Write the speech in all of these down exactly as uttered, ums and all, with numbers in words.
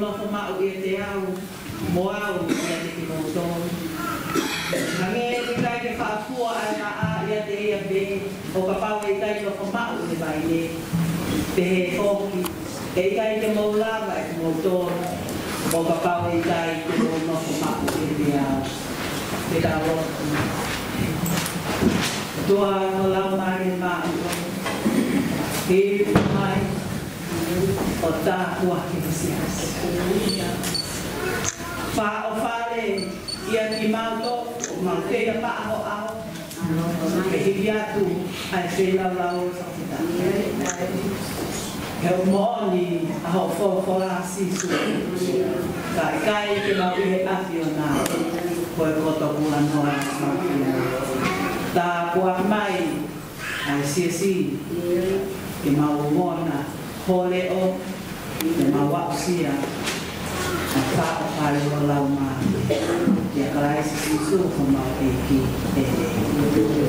nofo maʻu ʻiate au, mo au ʻiate kimoutolu. Hangē ʻoku ʻikai ke faʻa fua ʻa e vaʻa ʻiate ia pē, ʻo kapau ʻe ʻikai nofo maʻu ʻa e vaine. Pehē foki, ʻe ʻikai ke mou lava ʻe kimoutolu, ʻo kapau ʻe ʻikai ke mou nofo maʻu ʻiate au. Pea tau lotu. ʻOtua, ko e Laumālie Māʻoniʻoni, ke hiki mai ʻo tāpuakiʻi e siasi. Fakaʻofa lelei kiate kimautolu, ʻoku mau feia paʻa ho ʻao, ke hiki atu ʻa e feilaulau ʻo e fakafetaʻi. He ʻoku moʻoni ʻa hoʻo folofola, Sīsū, ka ʻikai ke mau ʻi he ʻAfiona, ko e koto kulanoa mau ʻi ai. Tāpuakiʻi mai ʻa e siasi, ke mau ongona ho leʻo, ke mau aʻusia ʻa e fakaʻofa ʻa e Laumālie. ʻIa Kalaisi Sīsū ko homau ʻEiki. ʻĒmeni.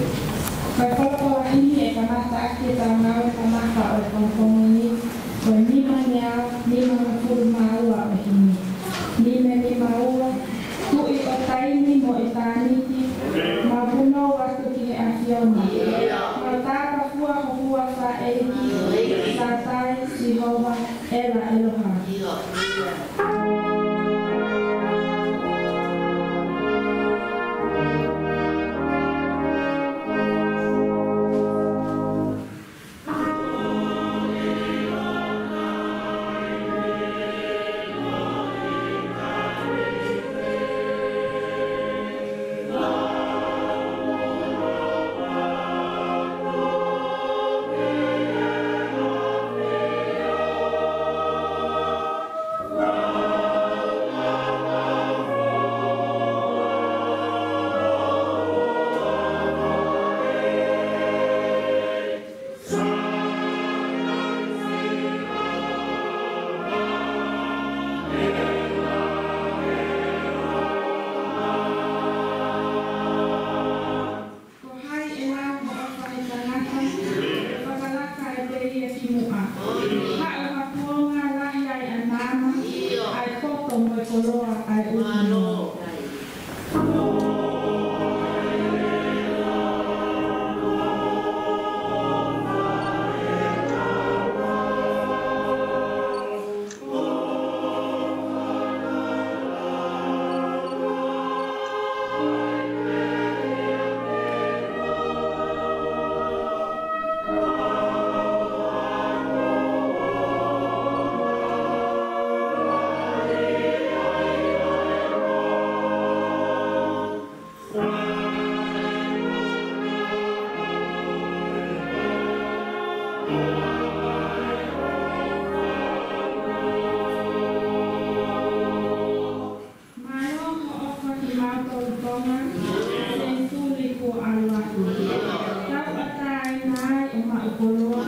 Ko e folofola ko eni ʻe kamata ʻaki ʻetau ngāue kamata ʻo e pongipongi ni, ko e nima ngeau nimangofulu mā ua ʻo e himi. Nima nima ua, Tuʻi ʻo taimi mo ʻitāniti, mau punou atu ki he ʻAfiona. Mau tāpafua ho huafa, ʻEiki, Sātai, Sihova, ʻEla ʻEloha. Ko hai ʻe lau hoʻo ʻofa he tangata, fakalaka ʻe pē ia ki muʻa. Haʻu ha kuonga lahi ai ʻa e maama, ʻa e poto mo e koloa ʻa e ʻuhinga. Mālō hoʻo ʻofa kiate kimautolu Tonga, senituli kuo ʻalu atu. Tauʻatāina ai ʻo maʻu koloa,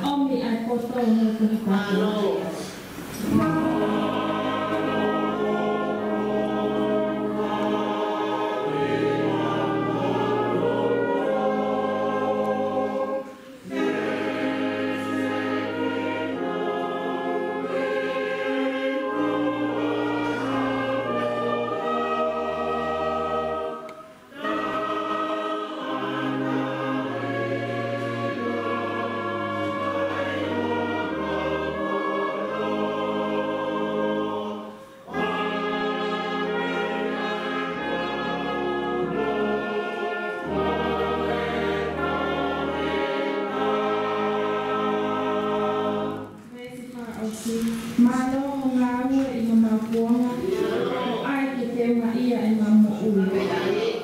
ʻomi ʻa e poto mo e tohi tapu. Veesi fakaʻosi. Mālō hoʻo ngāue ʻi homau kuonga, ʻo ʻai ke teungaʻia ʻemau moʻui.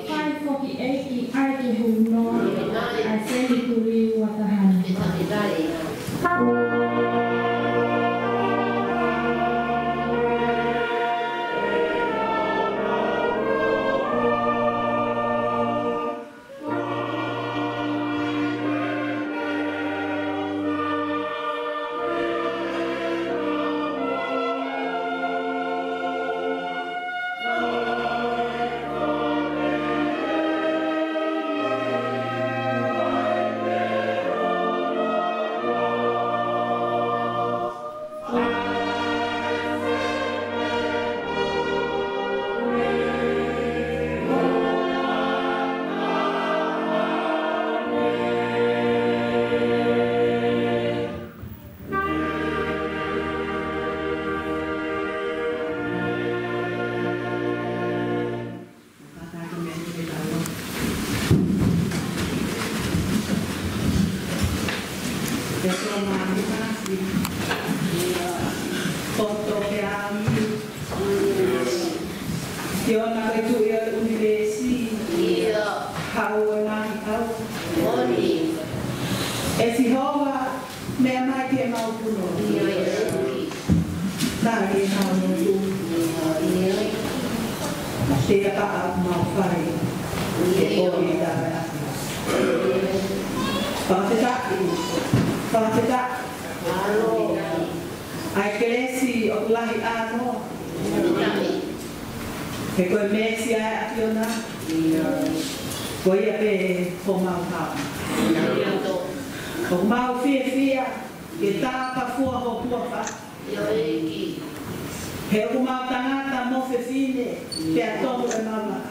Fai foki ʻEiki ʻa e ke hunoa ʻa e senituli ua taha ni. ʻAfiona ko e Tuʻi ʻo e ʻunivēsi. ʻIo. Hau ʻo e ngaahi hau. Moʻoni. ʻE Sihova, meʻa mai ke mau puno. ʻIo, ʻio. Tali e mau motu. ʻIo, ʻio. Te ia ka a mau fai. ʻIo. Ke ʻomi ta me a. Fakafetaʻi. Fakafetaʻi. ʻAlo. ʻA e kelesi ʻoku lahi ʻānoa. He ko e meesi ʻa e ʻAfiona. Ko ia pē homau haʻu. ʻOku mau fiefia ke tāpafua ho huafa. He ʻoku mau tangata mo fefine, pea tonu ʻemau laka.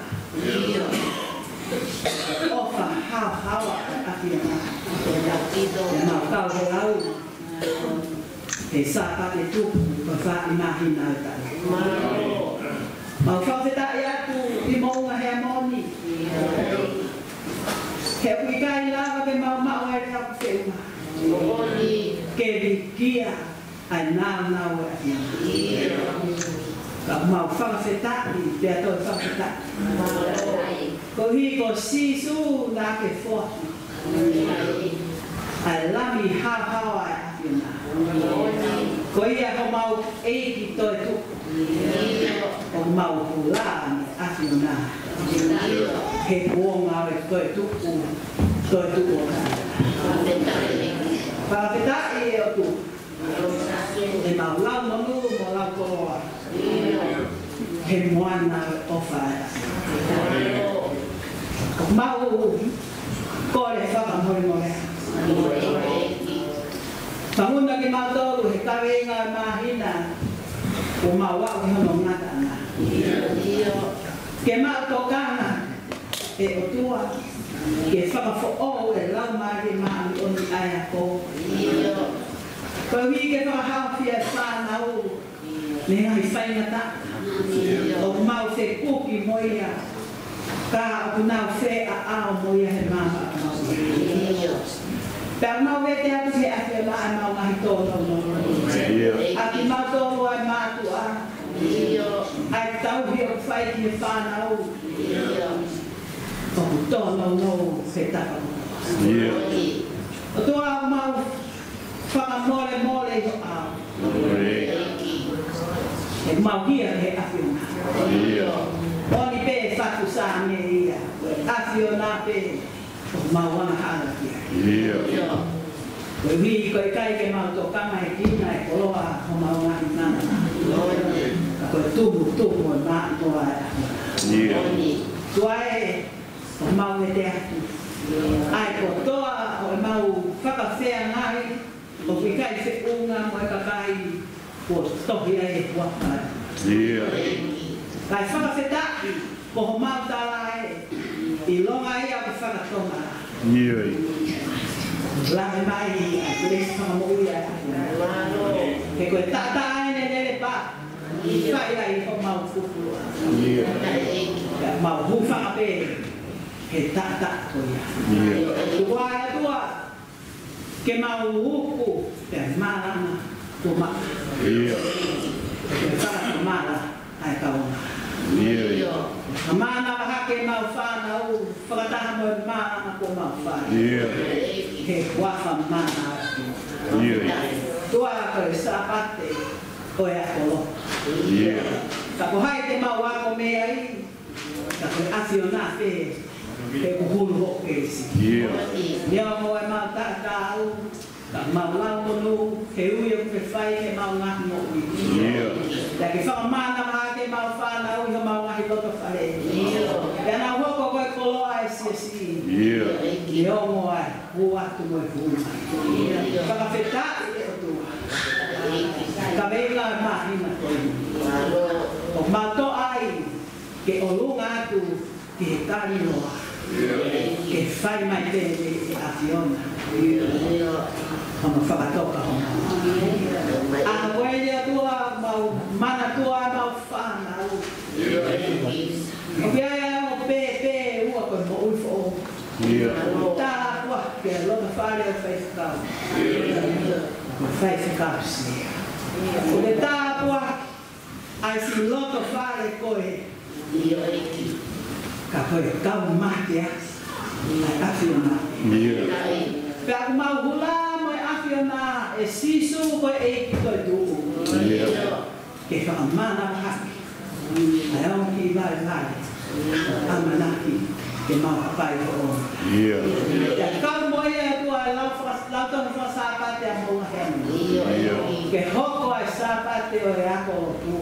ʻOfa haohaoa ʻa e ʻAfiona. Pea mau kau he lau. He Sāpate tupu, ko e fā ʻi māhina ʻo e taʻu. Mau fakafetaʻi atu ʻi Moʻunga Heamoni. He ʻoku ʻikai lava ke mau maʻu ai e tapu feʻunga ke vikia ʻa e nāunau ʻo e ʻAfiona. Ka mau fakafetaʻi, pea toe fakafetaʻi. Koeʻuhi ko Sīsū naʻa ke foaki. ʻA e Lami haohaoa ʻa e ʻAfiona. Ko ia homau ʻEiki toetuʻu. ʻOku mau hula mo e ʻAfiona. He kuonga ʻo e toetuʻu, toetuʻu ʻo kāinga. Fakafetaʻi ʻe ʻOtua. ʻEmau lau monū mo lau koloa. He moana ʻofa ē. ʻOku mau kole fakamolemole. Panguna kimautolu he kaveinga ʻo e māhina kuo mau aʻu ki hono ngataʻanga. Ke mau tokanga ʻe ʻOtua, ke fakafoʻou e Laumālie Māʻoniʻoni ʻa e ako. Koeʻuhi ke fakahaofi ʻa e fānau mei he ngaahi faingataʻa ʻoku mau fekuki mo ia, ka ʻoku nau feʻaʻao mo ia he maama ʻamau. Pea mau vete atu ki he ʻAfiona ʻa ʻemau ngaahi tōnounou. ʻA kimautolu ʻa e mātuʻa, ʻa e tauhi ʻoku fai ki he fānau. ʻOku tōnounou he tapa. ʻOtua, mau fakamolemole ʻi ho ʻao. ʻOku mau hia he ʻAfiona. ʻOni pē fatu sāme ia. ʻAfiona pē. ʻOku mau anga hala kia. Koeʻuhi ko e ʻikai ke mau tokanga ʻe kina e koloa homau ngaahi nana. Ka ko e tumutumu ʻo e māʻimoa ʻa e ʻAfiona. ʻOtua ē, ʻoku mau vete atu. ʻA e kotoa ʻo ʻemau fakafeangai, ʻoku ʻikai feʻunga mo e kakai kuo tohi ai e huafa. Kae fakafetaʻi, ko homau tala ē, ʻilonga ia ko e fakatonga. Lave mai ʻa e kelesi fakamoʻui ʻa e ʻAfiona. He ko e taʻataʻa ʻene lele pā, ʻi fai ai homau kupu. Pea mau hūfanga pē he taʻataʻa ko ia. Tuku ā ʻe ʻOtua, ke mau uku pea malanga kuo maʻa. Ke fakatomala ʻa e kaunga. Ka mānava hake ʻemau fānau, fakataha mo e malanga kuo mau fai. He huafa mānava. ʻOtua, ko e Sāpate ʻo e ako lotu. Ka ko hai te mau ako mei ai, ka ko e ʻAfiona pē, he ʻoku hulu hoʻo kelesi. Neongo ʻemau taʻataʻa, ka mau lau monū, he ui ʻoku ke fai ke mau ngaahi moʻui. Pea ke fakamānava hake ʻemau fānau ʻi homau ngaahi loto fale. Pea nau hoko ko e koloa ʻo e siasi. Neongo ʻa e hū atu mo e hū mai. Fakafetaʻi ʻe ʻOtua. Kaveinga ʻo e māhina ko eni. ʻOku mau toʻa ai ke ʻolunga atu ki he kaliloa. Ke fai mai pē ʻe he ʻAfiona hono fakatoka homau. ʻA ko eni ʻOtua, mau manatua ʻemau fānau. ʻOku ʻi ai ʻa e ongo pēpē ua ko e moʻui foʻou. Tāpuaki ʻa e loto fale ʻo e faifekau. Ko e faifekau Sea. ʻOku ke tāpuaki ʻa e siʻi loto fale ko e Ka ko e kau mate ʻa e ʻAfiona. Pea ʻoku mau hula mo e ʻAfiona, ʻe Sīsū ko e ʻEiki toetuʻu. Ke fakamanavahē ʻa e ongo kiʻi vaivai, ʻamanaki ke mau hapai hoʻo. Pea kau mo ia ʻe ʻOtua ʻa e lau faka-, lau tonu fakasāpate ʻa e moʻunga heni. Ke hoko ʻa e Sāpate ʻo e ako lotu,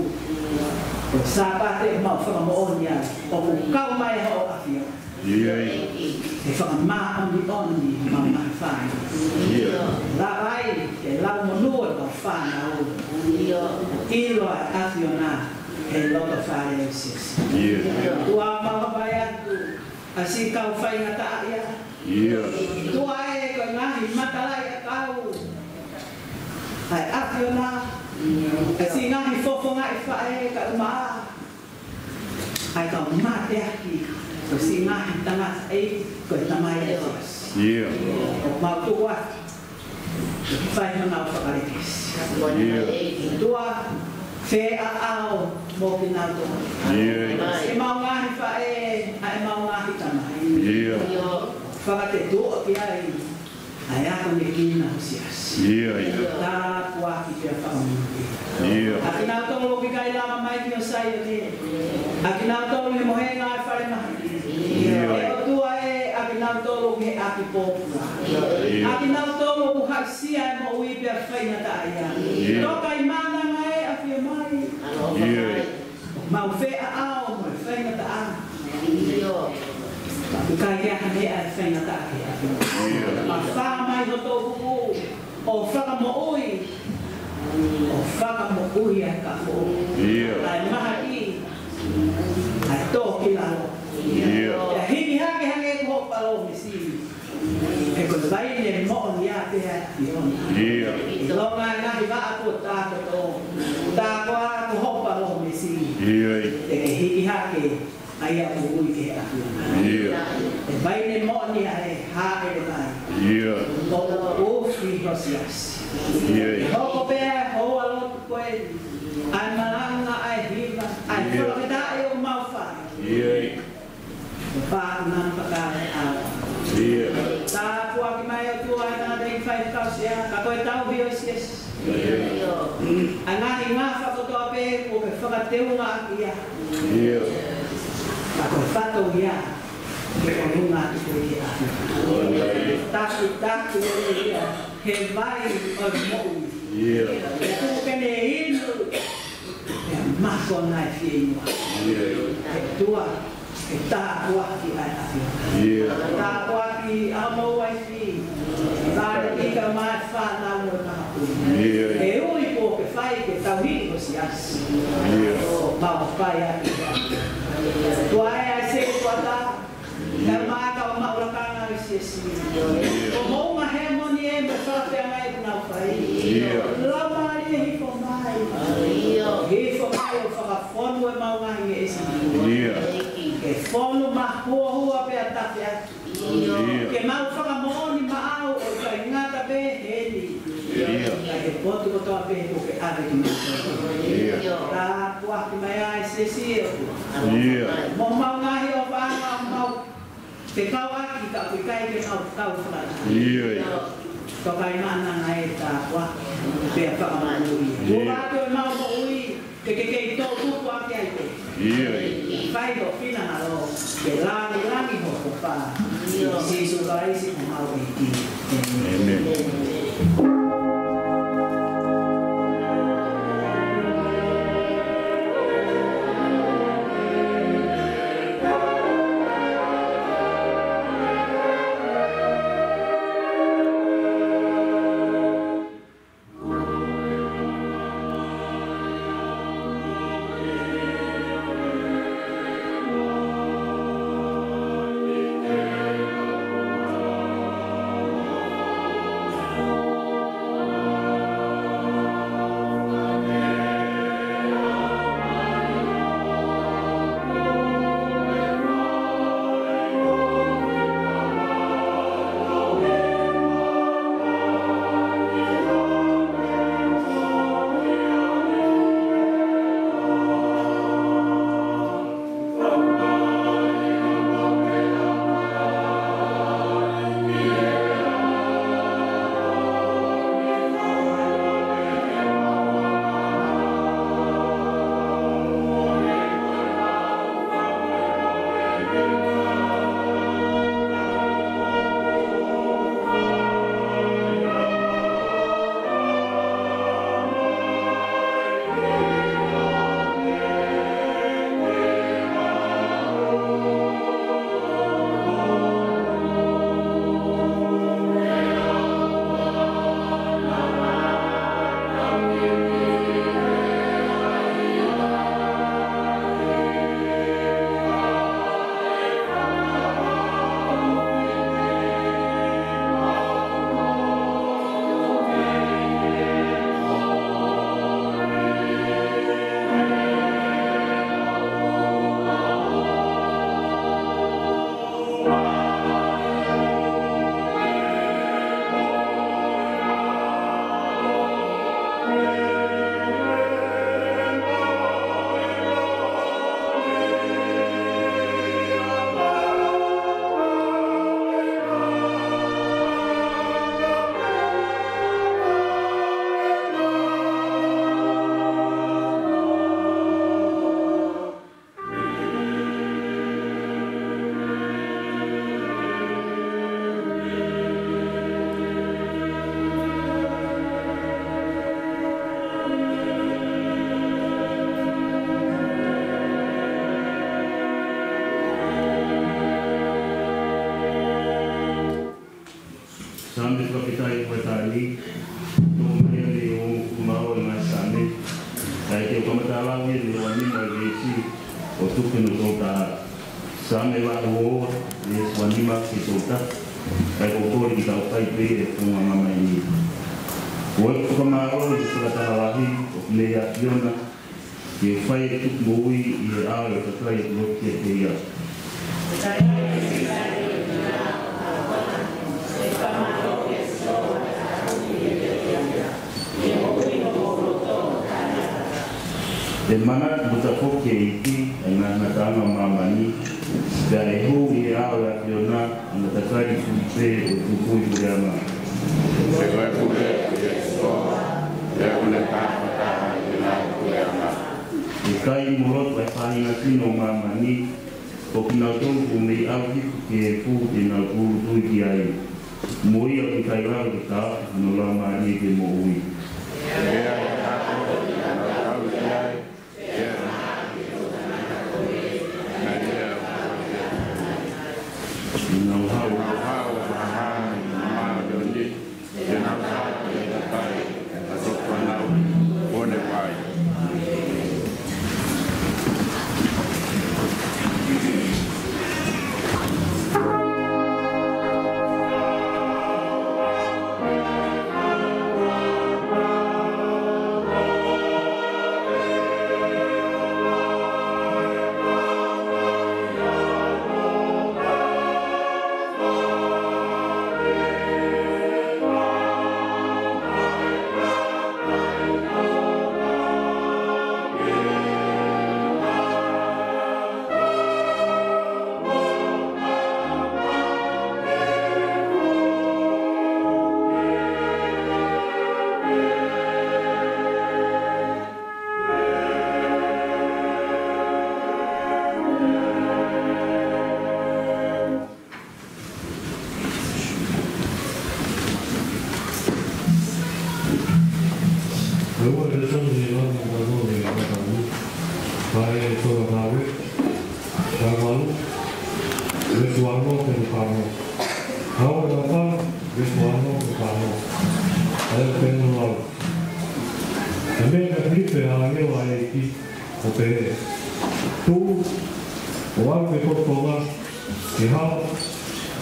ko e Sāpate ʻoku mau fakamoʻoni ai ʻoku kau mai hoʻo ʻAfiona. Ke fakamāʻoniʻoni homau ngaahi fānau. Lava ai ke lau monū ʻa homau fānau. ʻIlo ʻa e ʻAfiona he loto fale ʻo e siasi. ʻOtua, mau hapai atu ʻa siʻi kau faingataʻaʻia. ʻOtua ē, ko e ngaahi matalaʻiʻakau ʻa e ʻAfiona, ʻa siʻi ngaahi fofongaʻi faʻē kae ʻumaʻā ʻa e kau mateaki, ko siʻi ngaahi tangataʻeiki, ko e tamai ʻa e siasi. ʻOku mau tuku atu ke fai honau fakalekesi. ʻOtua, fēʻaʻao mo kinautolu. ʻEmau ngaahi faʻē, ʻa ʻemau ngaahi tamai. Fakatetuʻa ki ai ʻa e akonekina ʻo e siasi. Tāpuaki pea fakamoʻui. ʻA kinautolu ʻoku ʻikai lava mai ki ʻo Saione. ʻA kinautolu he mohenga ʻa e falemahaki. ʻE ʻOtua ē, ʻa kinautolu he ʻapi pōpula. ʻA kinautolu ʻoku haʻisia e moʻui pea faingataʻaʻia. Toka ʻi mānanga ē, ʻafio mai. Mau fēʻaʻao mo e faingataʻa. ʻOku ʻikai ke ʻi ai ha meʻa ʻe faingataʻa ki he ʻAfiona. Pea fā mai hoʻo toʻukupu ʻo fakamoʻui, ʻo fakamoʻui ʻa e kafo, ʻa e mahaki, ʻa e tō ki lalo. Pea hiki hake hangē ko hoʻo palōmesi. He ko e vaine moʻoni ʻa e ʻAfiona. ʻIlonga e ngaahi vaʻa kuo tākoto, tā koā ko hoʻo palōmesi. Te ke hiki hake ʻa ia ʻoku ui ki he ʻAfiona. ʻE vaine moʻoni ʻa e hāʻele mai. ʻOku ufi ho siasi. ʻE hoko pē ʻa e houa lotu ko eni, ʻa e malanga, ʻa e hiva, ʻa e fakafetaʻi ʻoku mau fai. Pātuna fakale au. Tāpuaki mai ʻOtua ʻa e tangataʻeiki faifekau sea, ka ko e tauhi ʻo e siasi. ʻA e ngaahi ngafa kotoa pē kuo ke fakateungaʻaki ia. Ka ko e fatongia ke ʻolunga atu koe ki he ʻAfiona. Takitaha ʻo ia he vai ʻo e moʻui. ʻOku ke ne inu, pea mako nai fieinua. ʻOtua, ke tāpuakiʻi ʻa e ʻAfiona. Tāpuakiʻi ʻa hoʻomou uaifi. Tāpuakiʻi kae ʻumaʻā e fānau mo e makapuna. ʻE ui kuo ke fai ke tauhi ho siasi. ʻOku mau fai atu. ʻOtua ē, ʻa e sētuata, kae ʻumaʻā e kau maʻu lakanga ʻo e siasi. Ko homou ngaahi moʻoni ē mo e fakafiefia ʻoku nau fai. Laumālie hifo mai. Hifo mai ʻo fakafonu ʻemau ngaahi ngeʻesi. Ke fonu mahuohua pea tafe atu. Ke mau fakamoʻoni maʻau ʻoku ʻikai ngata pē heni, ka he potu kotoa pē kuo ke ʻave kimautolu. Tāpuaki mai ʻa e siasi ʻOtua. Mo homau ngaahi ʻofaʻanga ʻoku mau fekauʻaki ka ʻoku ʻikai ke mau kau fakaʻatā. Toka ʻi mānanga ē, tāpuaki pea fakamoʻui. Kuo ʻoatu ʻemau moʻui, ke ke kei toʻukupu ʻaki ai pē. Fai ho finangalo, ke langilangi ho huafa. ʻI Sīsū Kalaisi ko homau ʻEiki. ʻĒmeni. Kae te u kamata lau ia mei he ua nima ʻi he veesi ʻo tuku ki hono tolu taha. Saame vahe ua ua, veesi ua nima ki he tolu taha. Kae ʻoku ou kole ke tau fai pē ʻa e founga ngama ʻi ni. Ko e fakamālō ʻi he fakataha lahi ʻoku mei ʻAfiona, ke fai e tuku moʻui ʻi he ʻao ʻo e kakai ʻoku lotu kiate ia. ʻE manatu mo tafoki ʻEiki ʻa e ngaahi ngataʻanga ʻo māmani, pea ʻe hū ʻi he ʻao ʻo ʻAfiona ʻa e matakali fuli pē ʻo e tukuʻi puleʻanga. He ko e pule ʻo Sihova, pea ʻoku ne kamata ʻi he ngaahi puleʻanga. ʻE kai mo lotu ʻa e faʻahinga kino ʻo māmani, ko kinautolu ʻoku mei ʻalu hifo ki he efu te nau tūʻulutui ki ai. Mo ia ʻoku ʻikai lava ke taʻofi hono laumālie ke moʻui. Nau hau, nau hau, ha ha, nau hau, nau hau, Ko e ua e lēsoni ʻe lau maʻatautolu ʻi he ʻaho ni, ko e Tokāteline, vahe valu, veesi ua noa ki he fā noa. Hau ʻe fā, veesi ua noa ki he fā noa. ʻA ia ʻoku pehē hono lau. Pea meʻa kia Filipe ʻa e ʻāngelo ʻa e ʻEiki, ʻo pehē: Tuʻu, ʻo aʻu ki he potu Tonga, ke hao,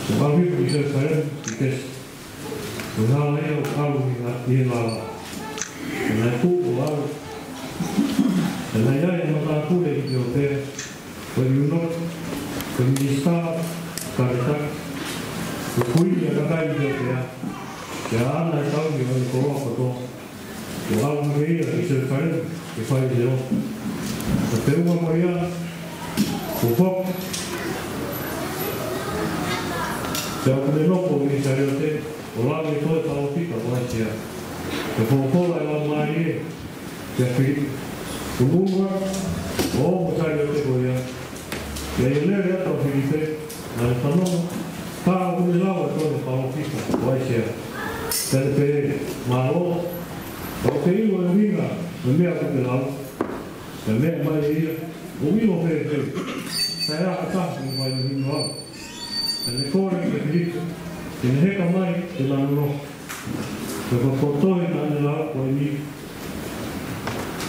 ʻo aʻu hifo ki Selusalema, ke kesi, ko e hala ia ʻoku ʻalu ʻi he, ʻi he lala. Pea naʻe tuʻu ʻo aʻu, pea naʻe ʻi ai ʻa e matāpule ʻItiopea, ko e ʻiunoke, ko e minisitā kātaki, ko e kuini ʻa e kakai ʻItiopea, pea ʻaʻana e tauhi ʻo ʻene koloa kotoa, ʻo aʻu hake ia ki Selusalema ke fai ʻene lotu. Pea feʻunga mo ia, kuo foki, pea ʻoku ne nofo ʻi he saliote, ʻo lave ki he palōfita ko ʻAisea. Pea folofola ʻa e Laumālie kia Filipe, ʻUnuʻunu atu, ʻo ō mo e saliote ko ia. Pea ʻi he lele atu ʻa Filipe, naʻa ne fanongo, ka ʻoku ne lau ʻa e tohi ʻa e palōfita ko ʻAisea. Pea ne pehē, Mālō, ʻoku ou ʻilo ʻa e ʻuhinga ʻo e meʻa ʻoku ke lau. Pea meʻa mai ʻe ia, ʻOku ou ʻilo fēfē? Taʻe ʻi ai ha taha ke ne fakahinohino au. Pea ne kole kia Filipe ke ne heka mai ke na nonofo. Pea ko e potu tohi naʻa ne lau ko eni: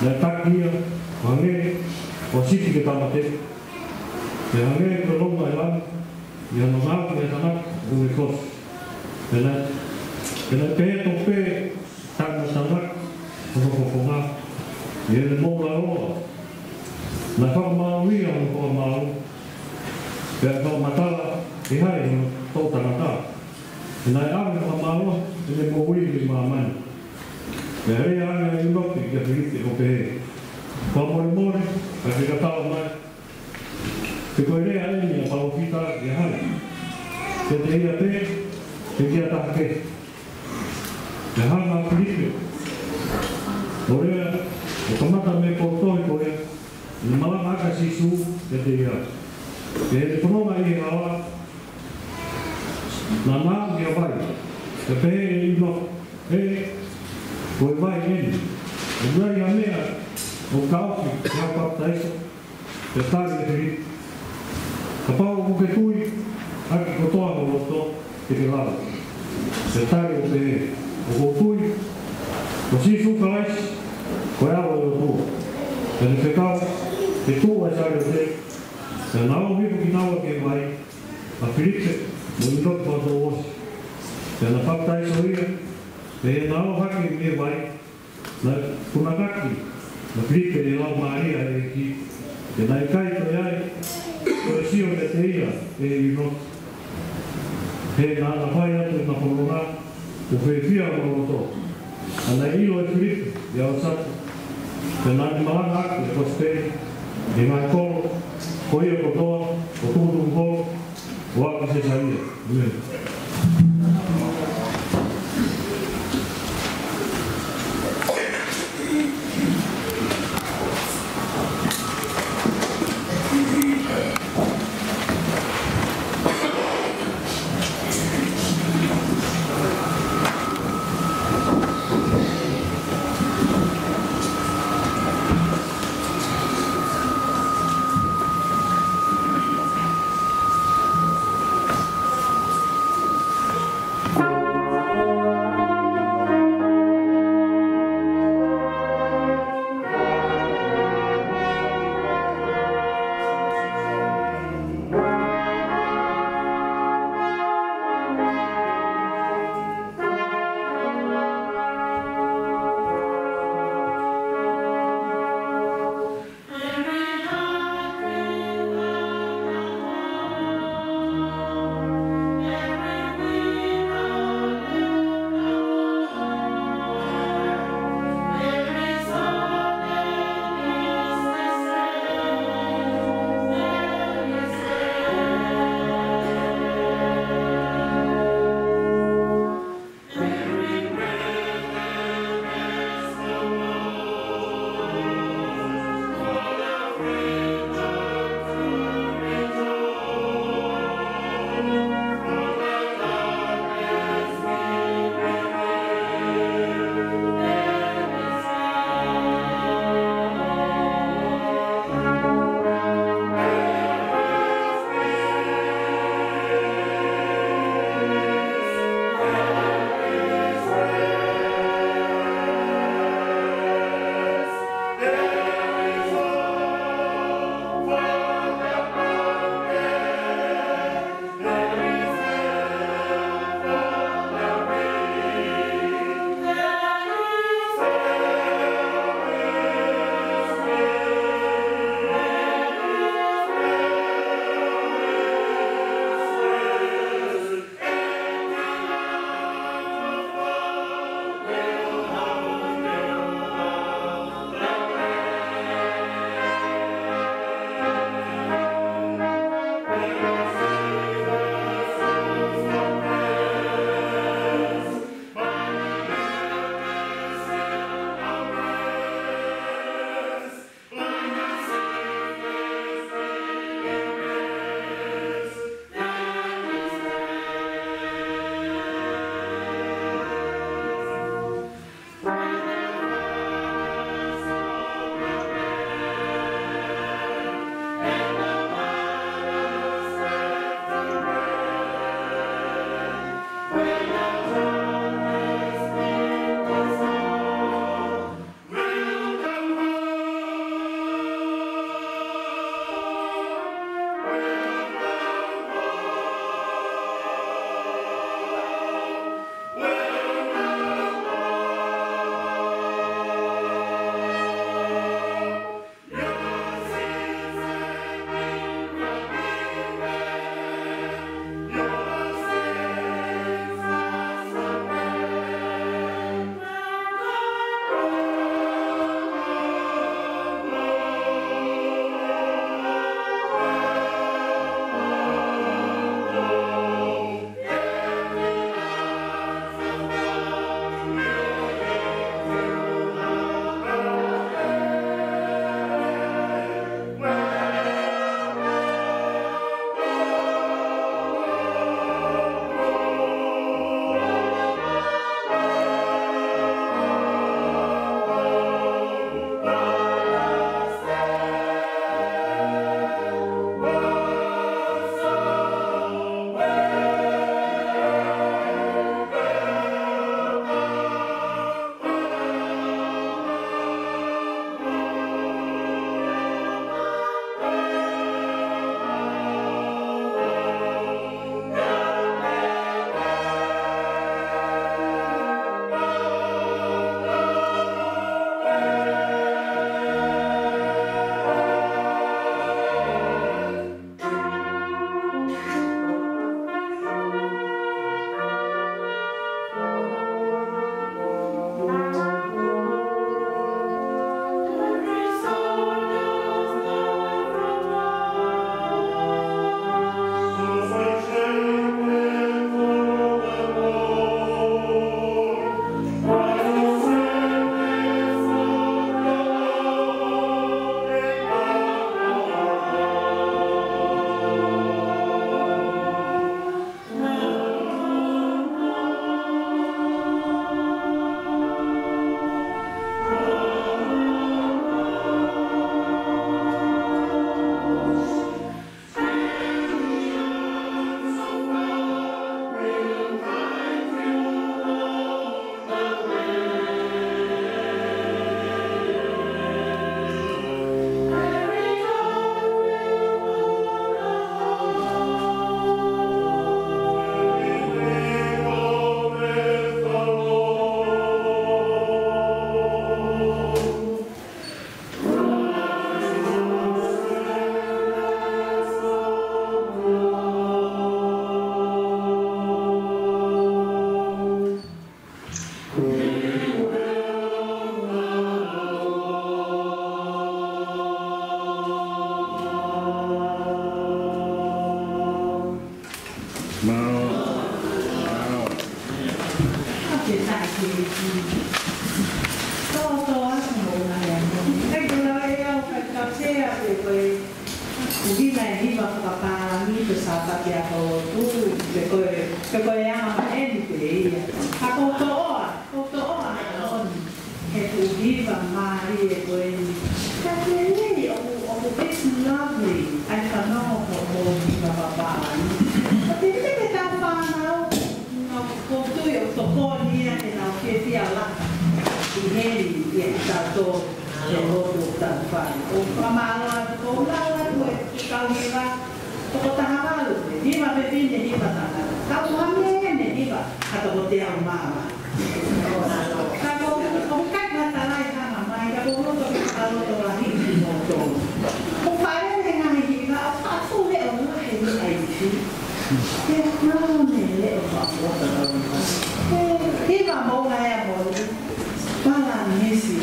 Naʻe taki ia ʻo hangē ʻoku siʻi ke tāmateʻi, pea hangē ko e lounga ʻo e langi ʻi hono ngaohi ʻa e tangata ʻoku ne kosi. Pea naʻe, pea naʻe pehē tofu pē ʻe he Tama ʻa e Tangata hono fofonga ʻi heʻene moʻulaloa. Naʻe fakamāuʻi ia hono fakamāu, pea ʻe fakamatala ʻe hai hono toʻu tangata? He naʻe ʻave fakamālohi ʻene moʻui mei māmani. Pea lea ange ʻa e ʻiunoke kia Filipe ʻo pehē, Fakamolemole, ka ke fakatala mai, pe ko e lea eni ʻa e palōfita ʻia hai? Kiate ia pē, pe ki ha taha kehe? Pea hanga ʻe Filipe ʻo lea, ʻo kamata mei he potu tohi ko ia, ʻo ne malanga ʻaki ʻa Sīsū kiate ia. Pea ʻi heʻene fononga ʻi he hala, naʻa na aʻu ki ha vai, pea pehē ʻe he ʻiunoke, Ē, ko e vai eni. ʻOku ʻi ai ha meʻa ʻoku taʻofi ke u papitaiso? Pea tali ʻe Filipe, Kapau ʻoku ke tui ʻaki kotoa ho loto, te ke lava. Pea tali ʻo pehē, ʻOku ou tui ko Sīsū Kalaisi ko e ʻAlo ʻo e ʻOtua. Pea ne fekau ke tuʻu ʻa e saliote, pea na ō hifo kinaua ki he vai, ʻa Filipe mo ʻInoke fakatouʻosi. Pea na papitaiso ia, pea ʻi heʻena ō hake mei he vai, naʻe punakaki ʻa Filipe ʻe he Laumālie ʻo e ʻEiki, pea naʻe ʻikai toe ʻi ai ha toe sio meiate ia ʻe ʻInoke. He naʻa na fai atu ʻena fononga, ʻo fiefia homau loto. Pea naʻe ʻilo ʻe Filipe ʻi he ʻaho Sāpate, pea naʻa ne malanga ʻaki ʻa e kosipeli ʻi he ngaahi kolo ko ia kotoa, ʻo tukutuku holo ʻo aʻu ki Sesalia. ʻĒmeni. Tōtō atu mo una he ano. Kai kula e au, kai ka sea pe ko e ʻuhinga e hiva fakapālangi pe Sāpate Akolotu, pe ko e, pe ko e anga maheni pē ia. Ka ʻoku ou toʻoa, ʻoku ou toʻoa he ʻaho ni he fuʻu hiva mālie ko eni. Ka ke lei, ʻoku, ʻoku, it's lovely. ʻAi fanongo ko e hiva fakapālangi. Ka te te ke tau fānau, no, ʻoku ou tui ʻoku tokoni ia ke nau fiefia laka ʻi heni ʻia kitautolu he lotu ʻoku tau fai. ʻOku fakamālō atu, ʻoku ou lau atu e kau hiva, toko taha valu, hiva fefine, hiva tangata. Kau hangē ne hiva ha toko teau mā valu. Ka ko, ʻoku ʻikai ha talai hanga mai, ka ko e loto ke fakalotolahi kimoutolu. ʻOku fai e ngaahi hiva, ʻoku faʻa fuʻu leʻo lahi e meʻa ifi. Ke nau ne leʻo faʻa fuata tau hiva. Hiva mo una ea mo Palanisi.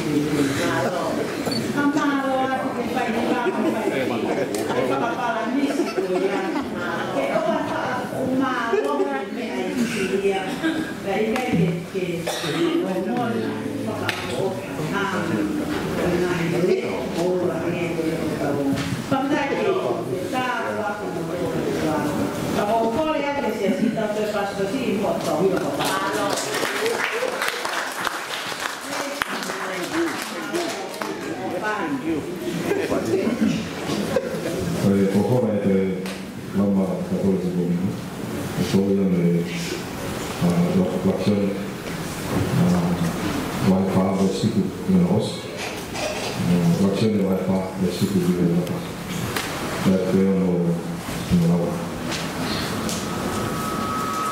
Ka mālō atu ke fai hiva mo fai hiva. Ai fakapalanisi ko ia. Ke ʻoua faʻa fuʻu mālō e meʻa ifi ia. Ka ʻikai ke, ke, ke, Ko e, ko e hora e te Lama Katoliki ko eni. ʻOku ou ʻi he, ʻa, lak-, Lakisione, ʻa, vahe fā veesi hiku ki hono ʻosi. ʻA, Lakisione vahe fā veesi hiku ki hono ʻosi. ʻE pehē hono, hono lau.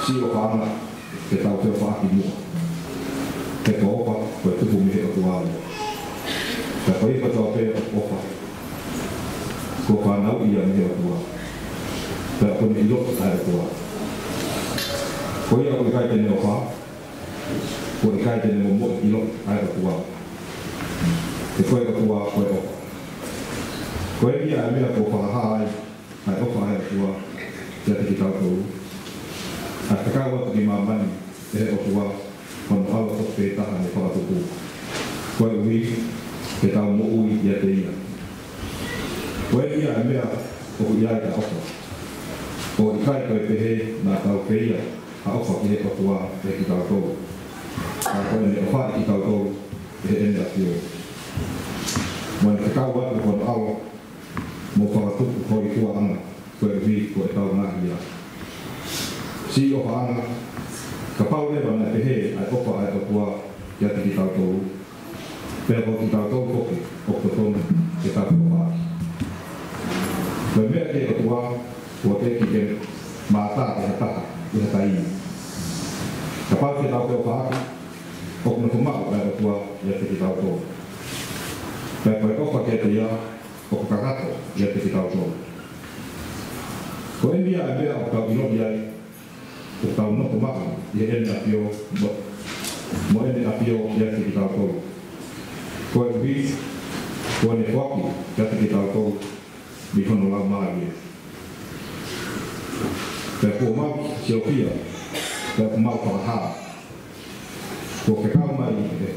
Siʻi ʻofaʻanga, ke tau feʻofaʻaki muʻa. He ko e ʻofa, ko e tupu mei he ʻOtua ia. Pea ko ia kotoa pē ʻoku ʻofa, kuo fanauʻi ia mei he ʻOtua. Pea kuo ne ʻilo ʻa e ʻOtua. Ko ia ʻoku ʻikai te ne ʻofa, kuo ʻikai te ne momoʻi ʻilo ʻa e ʻOtua. He ko e ʻOtua, ko e ʻofa. Ko eni ʻa e meʻa kuo fakahā ai ʻa e ʻofa ʻa e ʻOtua kiate kitautolu, ʻa e kakau atu ki māmani ʻe he ʻOtua hono ʻAlo tofu pē taha ne fakatupu, koeʻuhi ke tau moʻui ʻiate ia. Ko eni ʻa e meʻa ʻoku ʻi ai ʻa e ʻofa. ʻOku ʻikai ko e pehē naʻa tau feia ha ʻofa ki he ʻOtua ʻe kitautolu, ka ko ʻene ʻofa ʻi kitautolu ʻe heʻene ʻAfio, mo ne kakau atu hono ʻAlo mo fakatupu hōifua ʻana, koeʻuhi ko ʻetau ngaahi ʻaho. Siʻi ʻofaʻanga, kapau leva naʻe pehē ʻa e ʻofa ʻa e ʻOtua kiate kitautolu, pea ko kitautolu foki ʻoku totonu ke tau feʻofaʻaki. Ko e meʻa ki he ʻOtua, kuo teʻeki ke mātā ʻe ha taha ʻi ha taimi. Kapau te tau feʻofaʻaki, ʻoku nofo maʻu ʻa e ʻOtua ʻiate kitautolu. Pea ko e ʻofa kiate ia, ʻoku kakato ʻiate kitautolu. Ko eni ʻa e meʻa ʻoku tau ʻiloʻi ai, ʻoku tau nofo maʻu ʻi heʻene ʻAfio, mo, mo ʻene ʻAfio ʻiate kitautolu. Koeʻuhi kuo ne foaki kiate kitautolu mei hono Laumālie. Pea kuo mau siofia, pea kuo mau fakahā, kuo fekau mai ʻe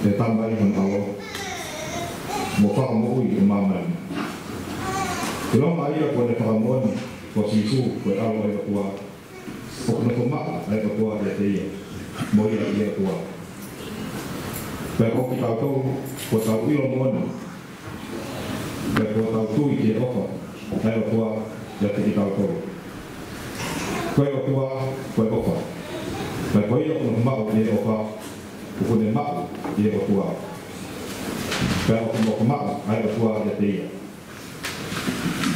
he Tamai hono ʻAlo, mo Fakamoʻui ʻo māmani. ʻIlonga ia kuo ne fakamoʻoni ko Sīsū ko e ʻAlo ʻo e ʻOtua, ʻoku nofo maʻu ʻa e ʻOtua ʻiate ia, mo ia ʻi he ʻOtua. Pea ko kitautolu, kuo tau ʻilo moʻoni, pea kuo tau tui ki he ʻofa ʻa e ʻOtua ʻiate kitautolu. Ko e ʻOtua, ko e ʻofa. Pea ko ia ʻoku nofo maʻu ʻi he ʻofa, ʻoku ne maʻu ʻi he ʻOtua, pea ʻoku nofo maʻu ʻa e ʻOtua ʻiate ia.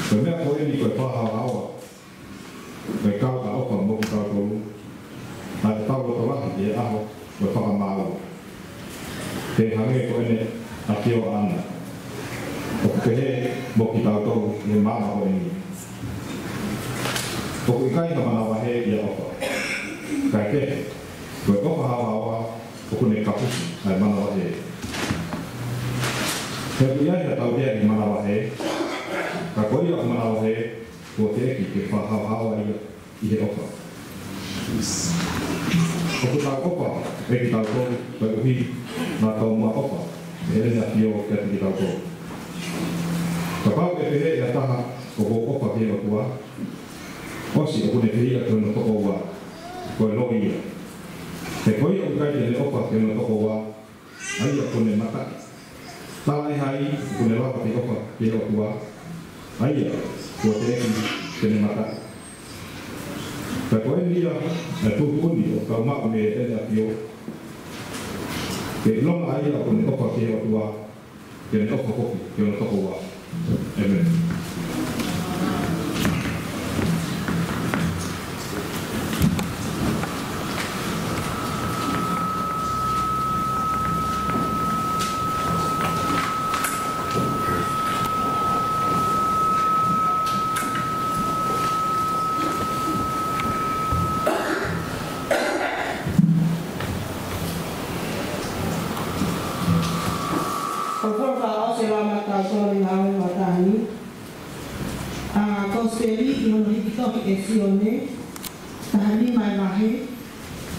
Ko e meʻa ko eni ko e fakahaohaoa, ko e kau ʻa e ʻofa mo kitautolu, ʻa ʻetau loto lahi ʻi he ʻaho ʻo e fakamāua. Ke hangē ko ʻene ʻAfio ʻaʻana, ʻoku pehē mo kitautolu ʻi he māmani ko eni. ʻOku ʻikai ha manavahē ʻi he ʻofa. Kaekehe, ko e ʻofa haohaoa ʻoku ne kapusi ʻa e manavahē. He ʻoku ʻi ai ha tautea ʻi he manavahē, ka ko ia ʻoku manavahē, kuo teʻeki ke fakahaohaoa ia ʻi he ʻofa. ʻOku tau ʻofa ʻe kitautolu, koeʻuhi naʻa tau muʻa ʻofa ʻe ʻEne ʻAfio kiate kitautolu. Kapau ʻe pehē ʻe ha taha, ʻOku ou ʻofa ki he ʻOtua, ʻosi ʻoku ne fehiʻa ki hono tokoua, ko e loi ia. He ko ia ʻoku ʻikai te ne ʻofa ki hono tokoua, ʻa ia kuo ne mataʻi. Talaʻehai ʻoku ne lava ke ʻofa ki he ʻOtua, ʻa ia kuo teʻeki ke ne mataʻi. Pea ko eni ia ʻa e tuʻutuʻuni ʻoku tau maʻu mei heʻene ʻAfio, ke ʻilonga ʻa ia ʻoku ne ʻofa ki he ʻOtua, ke ne ʻofa foki ki hono tokoua. ʻĒmeni. Ko e folofola ʻosi ʻa e lau maʻatautolu ʻi he ngāue ʻo e matahā ni. ʻA e Kosipeli ʻi hono hiki tohi ʻe Sione, taha nima ʻa e vahe,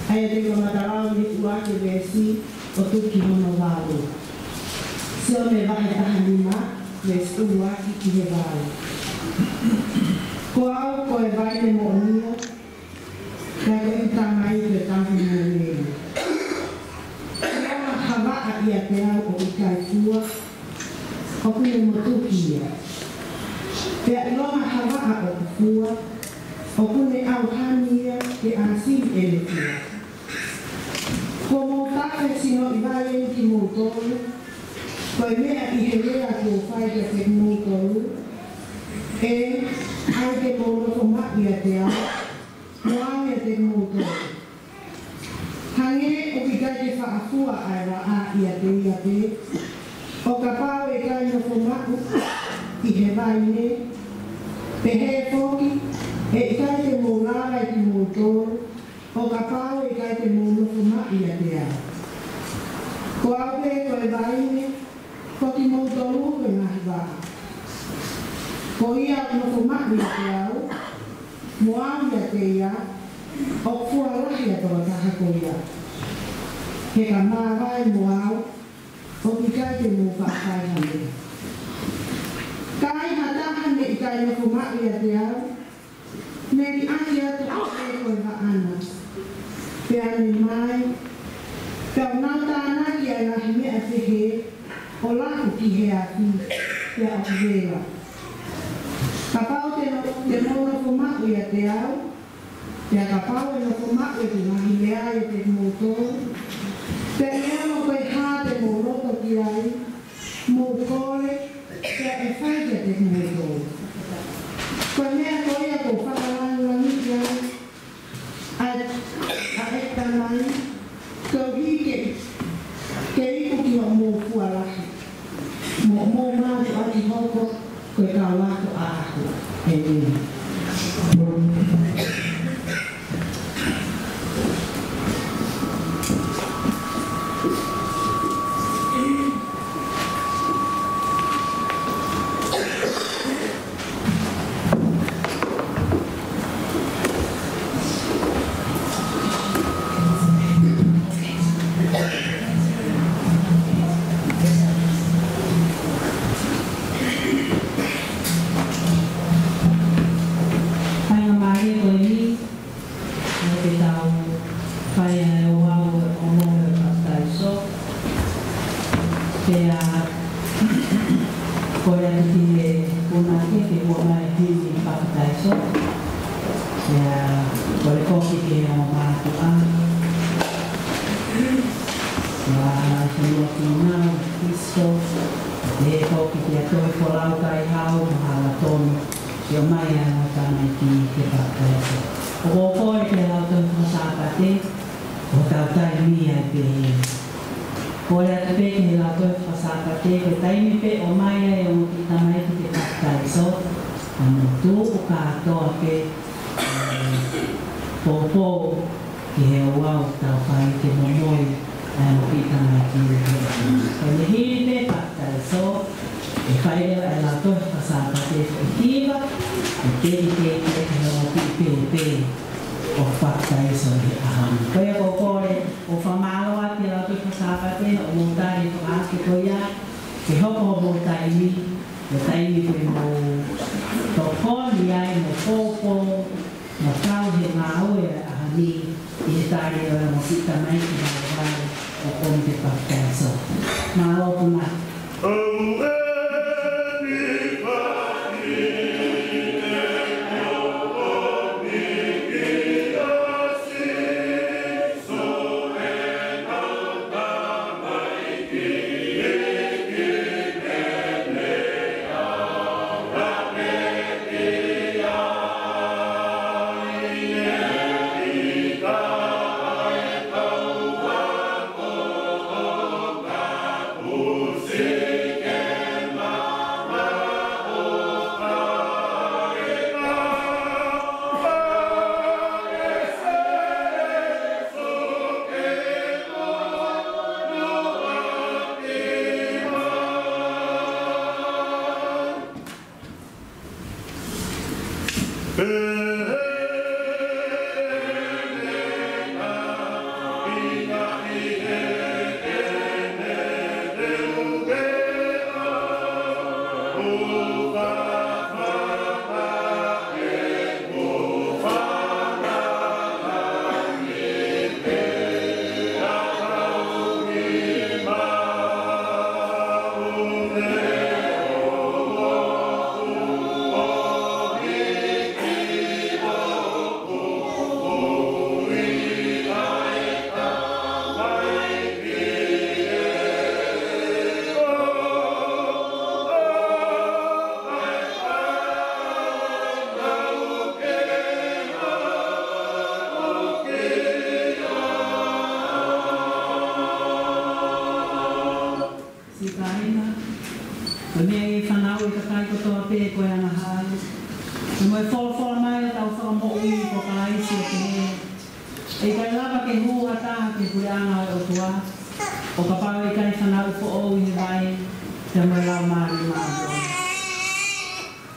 ʻa ia te u kamata lau mei he ʻuluaki veesi ʻo tuku ki hono valu. Sione vahe taha nima, veesi ʻuluaki ki he valu. Ko au ko e vaine moʻonia, pea ko ʻeku Tamai ko e tauhi moʻui. ʻIlonga ha vaʻa ʻiate au ʻoku ʻikai fua, ʻoku ne motuhi ia. Pea ʻilonga ha vaʻa ʻoku fua, ʻoku ne ʻauhani ia ke ʻāsili ʻene fua. Kuo mou tafe sinoʻi vai ʻeni kimoutolu, ko e meʻa ʻi he lea kuo u fai kiate kimoutolu, ʻe, ʻai ke mou nofo maʻu ʻiate au, mo au ʻiate kimoutolu. Hangē ʻoku ʻikai ke faʻa fua ʻa e vaʻa ʻiate ia pē, ʻo kapau ʻe ʻikai nofo maʻu ʻi he vaine, pehē foki ʻe ʻikai te mou lava ʻe kimoutolu, ʻo kapau ʻe ʻikai te mou nofo maʻu ʻiate au. Ko au pē ko e vaine, ko kimoutolu ko e ngaahi vaʻa. Ko ia ʻoku nofo maʻu ʻiate au, mo au ʻiate ia, ʻoku fua lahi ʻa e tokotaha ko ia. He ka māvae mo au, ʻoku ʻikai te mou faʻa fai ha meʻa. Ka ai ha taha ne ʻikai nofo maʻu ʻiate au, ne liʻaki atu ʻa e ko e vaʻana, pea ne mai, pea u nau tānaki ʻa e ngaahi meʻa pehē, ʻo laku ki he afi, pea ʻoku vela. Kapau te no-, te mou nofo maʻu ʻiate au, pea kapau ʻe nofo maʻu ʻeku ngaahi lea ʻiate kimoutolu, pea neongo ko e hā te mou loto ki ai, mou kole, pea ʻe fai kiate kimoutolu. Ko e meʻa ko ia ʻoku ou fakalāngilangiʻi ai ʻa, ʻa e Tamai, koeʻuhi ke, ke iku ki hoʻomou fua lahi, mo hoʻomou mātuʻaki hoko ko e kau ako ʻaʻaku. ʻĒmeni. Faingamālie ko eni, ʻa ia ke tau fai ai ʻa e ouau ʻo e papitaiso. Pea kole atu ki he punake ke ʻomai e himi papitaiso. Pea kole foki ki he ongo mātuʻa. Pea Senior Kīnau, Pisope, pehē foki kia Tohi Folau Kaihau, mo Hala Tonu. Ke ʻomai ʻa e ongo tamaiki ke papitaiso. ʻOku ou kole ke lau tohi fakasāpate, ʻo tau taimi ai pē. Kole atu pē ke lau tohi fakasāpate, ko e taimi pē ʻomai ai ʻa e ongo kiʻi tamaiki ke papitaiso, ʻa mou tuʻu kātoa pē, ʻo poupou ki he ouau ʻoku tau fai ke momoi ʻa e ongo kiʻi tamaiki. Ko e hili pē papitaiso, ʻe fai leva ʻa e lau tohi fakasāpate foʻi hiva, ʻe teitei pē ki he ongo kiʻi pēpē. ʻo papitaiso he ʻaho ni. Ko ia ʻoku ou kole ʻo fakamālō atu ki he Lautohi Faka-Sāpate, ʻo mou tali e fakaafe ko ia, ke hoko hoʻomou taimi, ko e taimi ke mou tokoni ai, mo poupou, mo kau he ngāue ʻo e ʻaho ni, ʻi he tali ʻo e ongo kiʻi tamaiki vaivai ʻoku ʻomi ke papitaiso. Mālō Puna. Siʻi kāinga, ko e meʻa ʻi he fanauʻi ʻa e kakai kotoa pē ko e angahala. Pea mo e folofola mai ʻa hotau Fakamoʻui ko Kalaisi ʻo pehē, ʻe ʻikai lava ke hū ha taha ki he puleʻanga ʻo e ʻOtua, ʻo kapau ʻe ʻikai fanauʻi foʻou ʻi he vai, pea mo e Laumālie Māʻoniʻoni.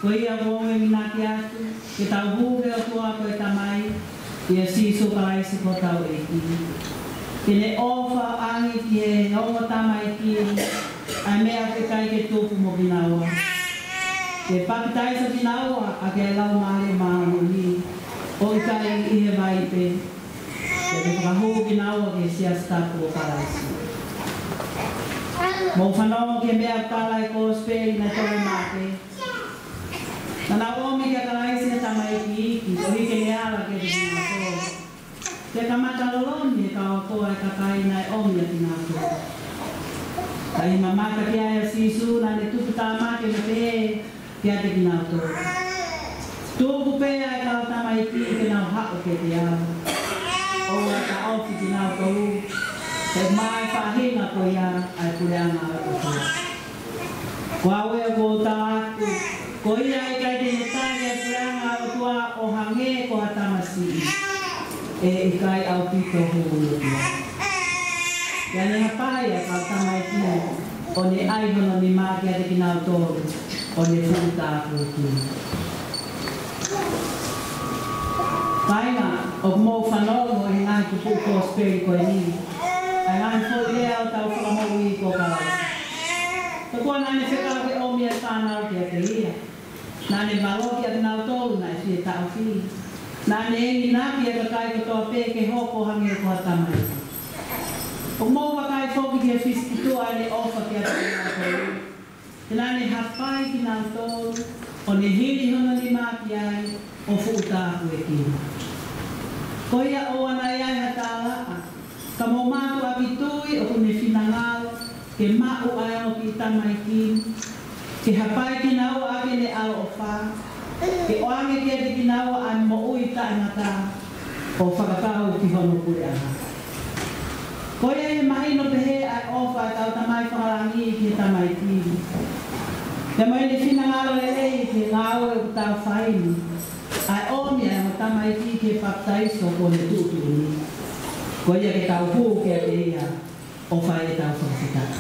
Ko ia ʻoku ou enginaki atu, ke tau hū ki he ʻOtua ko e Tamai, ʻia Sīsū Kalaisi ko hotau ʻEiki. Ke ne ʻofa ange ki he ongo tamaiki, ʻa e meʻa ʻoku ʻikai ke tupu mo kinaua. Ke papitaiso kinaua ʻaki ʻa e Laumālie Māʻoniʻoni, ʻo ʻikai ʻi he vai pē. Ke ne fakahū kinaua ki he siasi tapu ʻo Kalaisi. Mou fanongo ki he meʻa ʻoku tala ʻe he Kosipeli naʻe tohi ʻe Maʻake. Naʻa nau ʻomi kia Kalaisi ha tamaiki iiki, koeʻuhi ke ne ala kiate kinautolu. Pea kamata lolomi ʻe he kau ako ʻa e kakai naʻe ʻomi ʻa kinautolu. Ka ʻi he mamata ki ai ʻa Sīsū, naʻa ne tuputāmaki ʻo ne pehē kiate kinautolu, Tuku pē ʻa e kau tamaiki ke nau haʻu kiate au. ʻOua ʻe taʻofi kinautolu, he ʻoku maʻa e faʻahinga ko ia ʻa e puleʻanga ʻo e ʻOtua. Ko au ē ʻoku ou tala atu, ko ia ʻe ʻikai te ne tali ʻa e puleʻanga ʻo e ʻOtua ʻo hangē ko ha tamasiʻi, ʻe ʻikai ʻaupito hū ia ki ai. Pea ne hapai ʻa e kau tamaiki, ʻo ne ʻai hono nima kiate kinautolu, ʻo ne fuʻu tāpuekina. Kāinga, ʻoku mou fanongo ʻi he ngaahi kupuʻi Kosipeli ko eni ʻa e ngaahi foʻi lea ʻa hotau Fakamoʻui ko Kalaisi. Ka kuo naʻa ne fekau ke ʻomi ʻa e fānau kiate ia. Naʻa ne valokiʻi ʻa kinautolu naʻe fie taʻofi. Naʻa ne enginaki ʻa e kakai kotoa pē ke hoko ʻo hangē ko ha tamaiki. ʻOku mou vakai foki ki he fisikituʻa ʻene ʻofa kiate kinautolu. He naʻa ne hapai kinautolu, ʻo ne hili hono nima ki ai, ʻo fuʻu tāpuekina. Ko ia ʻoua naʻa ʻi ai ha tālaʻa, ka mou mātuʻaki tui ʻoku ne finangalo ke maʻu ʻa e ongo kiʻi tamaiki ni, ke hapai kinaua ʻaki ʻene ʻaloʻofa, ke ʻoange kiate kinaua ʻa e moʻui taʻengata, ʻo fakakau ki hono puleʻanga. Ko ia ʻi he mahino pehē ʻa e ʻofa ʻa hotau Tamai Fakalangi ki he tamaiki ni, pea mo ʻene finangalo lelei ki he ngāue ʻoku tau fai ni, ʻa e ʻomi ʻa e ongo tamaiki ki he papitaiso kuo ne tuʻutuʻuni. Ko ia ke tau hū kiate ia ʻo fai ʻetau fakafetaʻi.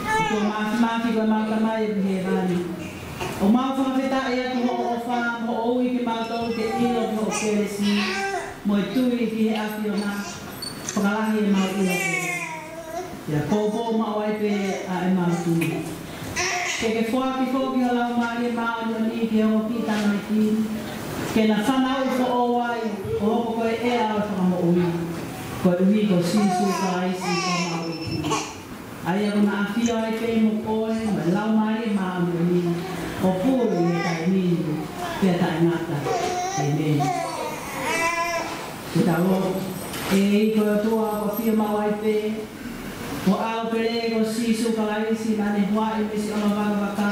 ʻOtua Māfimafi ko ʻemau Tamai ʻoku ʻi hēvani, ʻOku mau fakafetaʻi atu hoʻo ʻofa mo hoʻo ui kimautolu ke ʻilo ki hoʻo kelesi, mo e tui ki he ʻAfiona, fakalahi ʻemau ʻilo pē. Pea poupou maʻu ai pē ʻa ʻemau tui. Ke ke foaki foki ho Laumālie Māʻoniʻoni ki he ongo kiʻi tamaiki ni, ke na fanauʻi foʻou ai ʻo hoko ko e ʻea ʻo e fakamoʻui, koeʻuhi ko Sīsū Kalaisi ko homau ʻEiki. ʻA ia ʻoku na ʻafio ai pē mo koe mo e Laumālie Māʻoniʻoni, ʻo puli ʻi he taimi ni pea taʻengata. ʻĒmeni. Ke tau lotu. ʻEiki ko e ʻOtua ʻoku ʻafio maʻu ai pē, ko ho ʻAlo pele ko Sīsū Kalaisi naʻa ne huaʻi mei siʻono vakavaka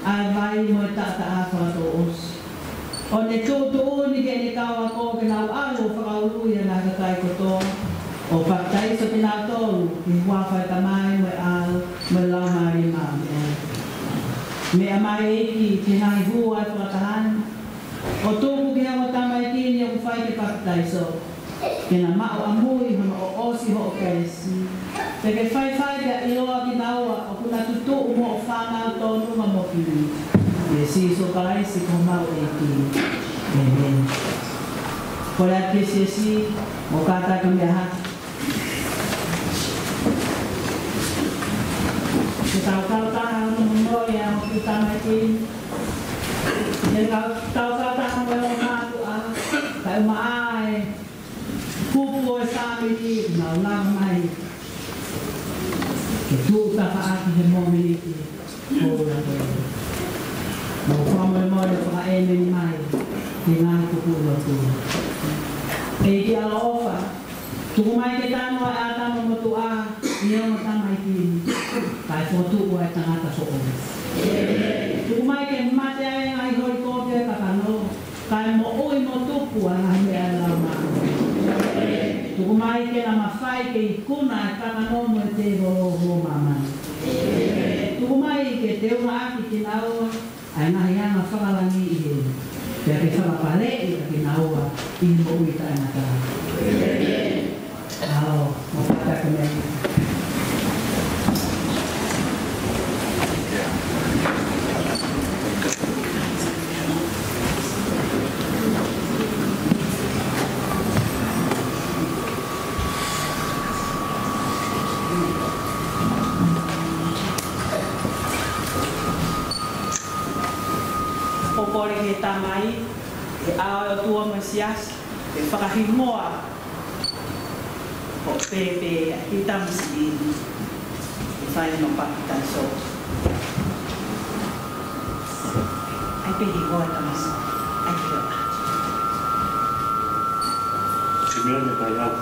ʻa e vai mo e taʻataʻa fakatouʻosi, ʻo ne tuʻutuʻuni ki heʻene kau ako ke nau ʻalu ʻo fakaului ʻa e ngaahi kakai kotoa, ʻo papitaiso kinautolu ʻi he huafa ʻo e Tamai mo e ʻAlo mo e Laumālie Māʻoniʻoni. Meʻa mai ʻEiki ki he ngaahi hū ʻa e fakataha ni, ʻo tuku ki he ongo tamaiki ni ʻoku fai ke papitaiso, ke na maʻu ʻamui hono ʻoʻosi hoʻo kelesi. Pea ke faifai pea ʻiloa kinaua ʻoku na tutuʻu mo hoʻo fānau tōnunga mo fili. ʻIa Sīsū Kalaisi ko homau ʻEiki. ʻĒmeni. Kole atu ki he siasi, mou kātaki ʻo meʻa hake. Ke tau kautaha ʻo momoʻi ʻa e ongo kiʻi tamaiki ni. Ke tau, tau kautaha mo e ongo mātuʻa, kae ʻumaʻā e kupu ʻo e fāmili, nau lava mai ke tuʻu tafaʻaki he mōmeniti ko ē. Mou fakamolemole fakaʻēmeni mai ki he ngaahi kupu lotu. ʻEiki ʻaloʻofa, tuku mai ke tanu ʻa e ʻĀtama motuʻa ʻi he ongo tamaiki ni, kae fokotuʻu ʻa e tangata foʻou. Tuku mai ke mate ʻa e ngaahi holi kovi ʻo e kakano, kae moʻui mo tupu ʻa e ngaahi meʻa ʻa e Laumālie. Tuku mai ke na mafai ke ikuna ʻa e kakano mo e tēvolo ʻo māmani. Tuku mai ke teunga ʻaki kinaua ʻa e ngaahi anga fakalangi ʻi heni, pea ke fakapaleʻi ʻa kinaua ʻi he moʻui taʻengata. ʻAo, mou kātaki ʻo meʻa. Ko e kole ki he Tamai, ʻi he ʻao ʻo e ʻOtua mo e siasi, ke fakahingoa hoʻo pēpē ʻa e kiʻi tamasiʻi ni ke fai hono papitaiso. ʻAi pē hingoa e tamasiʻi. ʻAi pē hingoa. Simione Kaihau.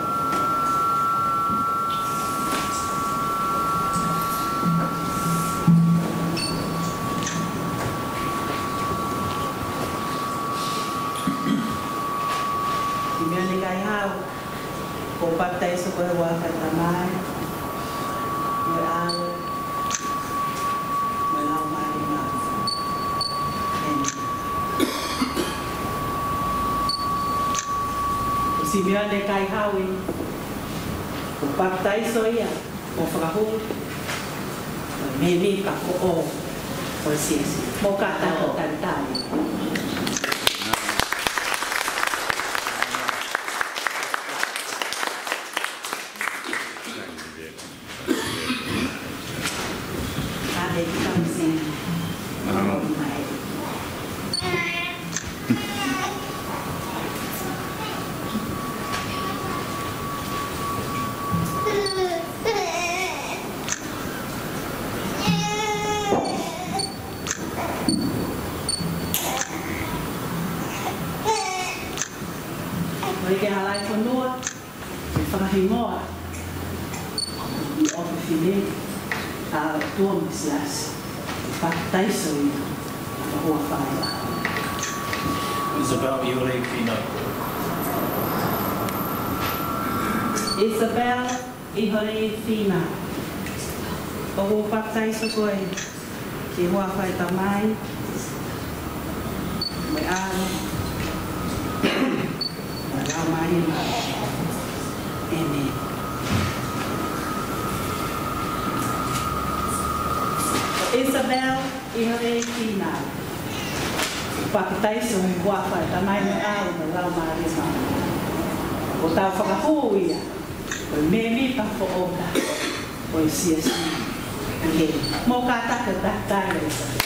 Simione Kaihau, ʻoku ou papitaiso koe ʻi he huafa ʻo e Tamai, mo e ʻAlo, mo e Laumālie Māʻoniʻoni. ʻĒmeni. Ko Simione Kaihau eni, ʻoku papitaiso ia ʻo fakahū ko e mēmipa foʻou ʻo e siasi. Mou kātaki ʻo talitali. Kātaki ʻo talitali. Ko e ke halaʻi fonua, ke fakahingoa ʻi ʻofefine, ʻa e ʻOtua mo e siasi, papitaiso ia ʻi ho huafa ʻEiki. Isabel Iole Fina. Isabel Iole Fina. ʻOku ou papitaiso koe ʻi he huafa ʻo e Tamai, mo e ʻAlo, mo e Laumālie Māʻoniʻoni. ʻĒmeni. Isabel Iole Fina. Papitaiso ʻi he huafa ʻo e Tamai mo e ʻAlo mo e Laumālie Māʻoniʻoni. ʻOku tau fakahū ia ko e mēmipa foʻou ʻo e Siasi ni. Mou kātaki ʻo talitali ʻa ʻIsapeli.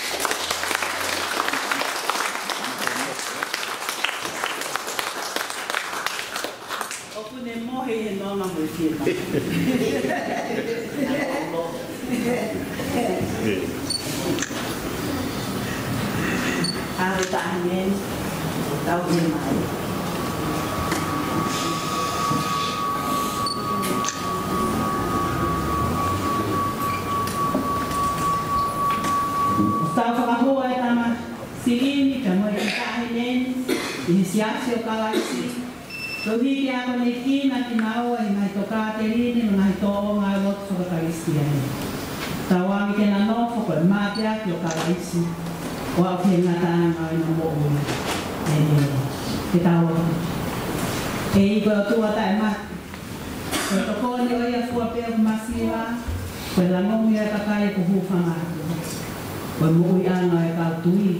ʻOku ne mohe ʻi he nonga mo e fiemaʻu. ʻAve taʻahine ni, tau fiemaʻu. Tau fakahū ʻa e tama siʻi ni, kae ʻumaʻā e taʻahine ni, ʻi he Siasi ʻo Kalaisi, koeʻuhi ke akonekina kinaua ʻi he ngaahi tokāteline mo e ngaahi tōʻonga lotu faka-Kalisitiane. Tauange ke na nofo ko e mateaki ʻo Kalaisi, ʻo aʻu ki he ngataʻanga ʻo ʻena moʻui. ʻĒmeni. Ke tau lotu. ʻEiki ko e ʻOtua taʻemate, ko e tokoni ʻo ia fua pē ʻoku masiva, ko e langomi ʻo e kakai ʻoku hūfanga atu, ko e moʻuiʻanga ʻo e kau tui,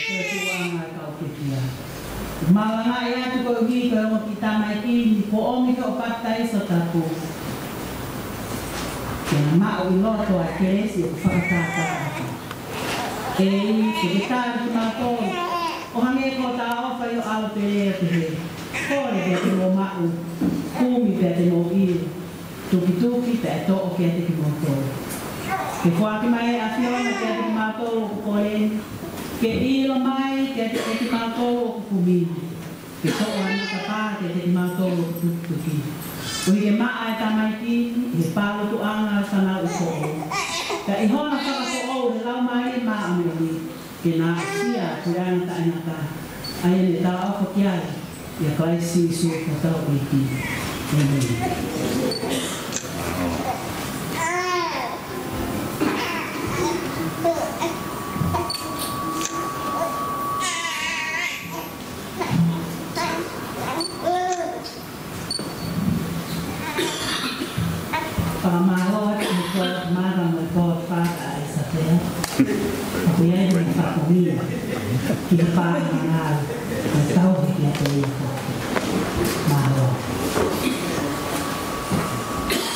ko e tuʻuʻanga ʻo e kau pekia. Mau ʻoange atu koeʻuhi ko e ongo kiʻi tamaiki ni kuo ʻomi ki hoʻo papitaiso tapu, ke na maʻu ʻi loto ʻa e kelesi ʻoku fakatātā atu. ʻEiki, ke ke tali kimautolu ʻo hangē ko hoʻo talaʻofa ʻi ho ʻAlo pele ʻo pehē: Kole pea te mou maʻu, kumi pea te mou ʻilo, tukituki pea ʻe toʻo kiate kimautolu. Ke foaki mai ʻe he ʻAfiona kiate kimautolu ʻoku kole ni, ke ʻilo mai kiate kimautolu ʻoku kumi ni, ke toʻo ʻa e matapā kiate kimautolu ʻoku tukituki. Koeʻuhi ke maʻa e tamaiki ni ʻi he pālotuʻanga ʻo e fanauʻi foʻou, pea ʻi hona fakafoʻou ʻe he Laumālie Māʻoniʻoni, ke na aʻusia ʻa e puleʻanga taʻengata, ʻa ia ne talaʻofa ki ai ʻia Kalaisi Sīsū ko hotau ʻEiki. ʻĒmeni. Fakamālō atu ki he Godmother mo e Godfather ʻa ʻIsapeli. ʻOku ʻi ai e fatongia ki he pālangalau, mo e tauhi kiate ia foki. Mālō.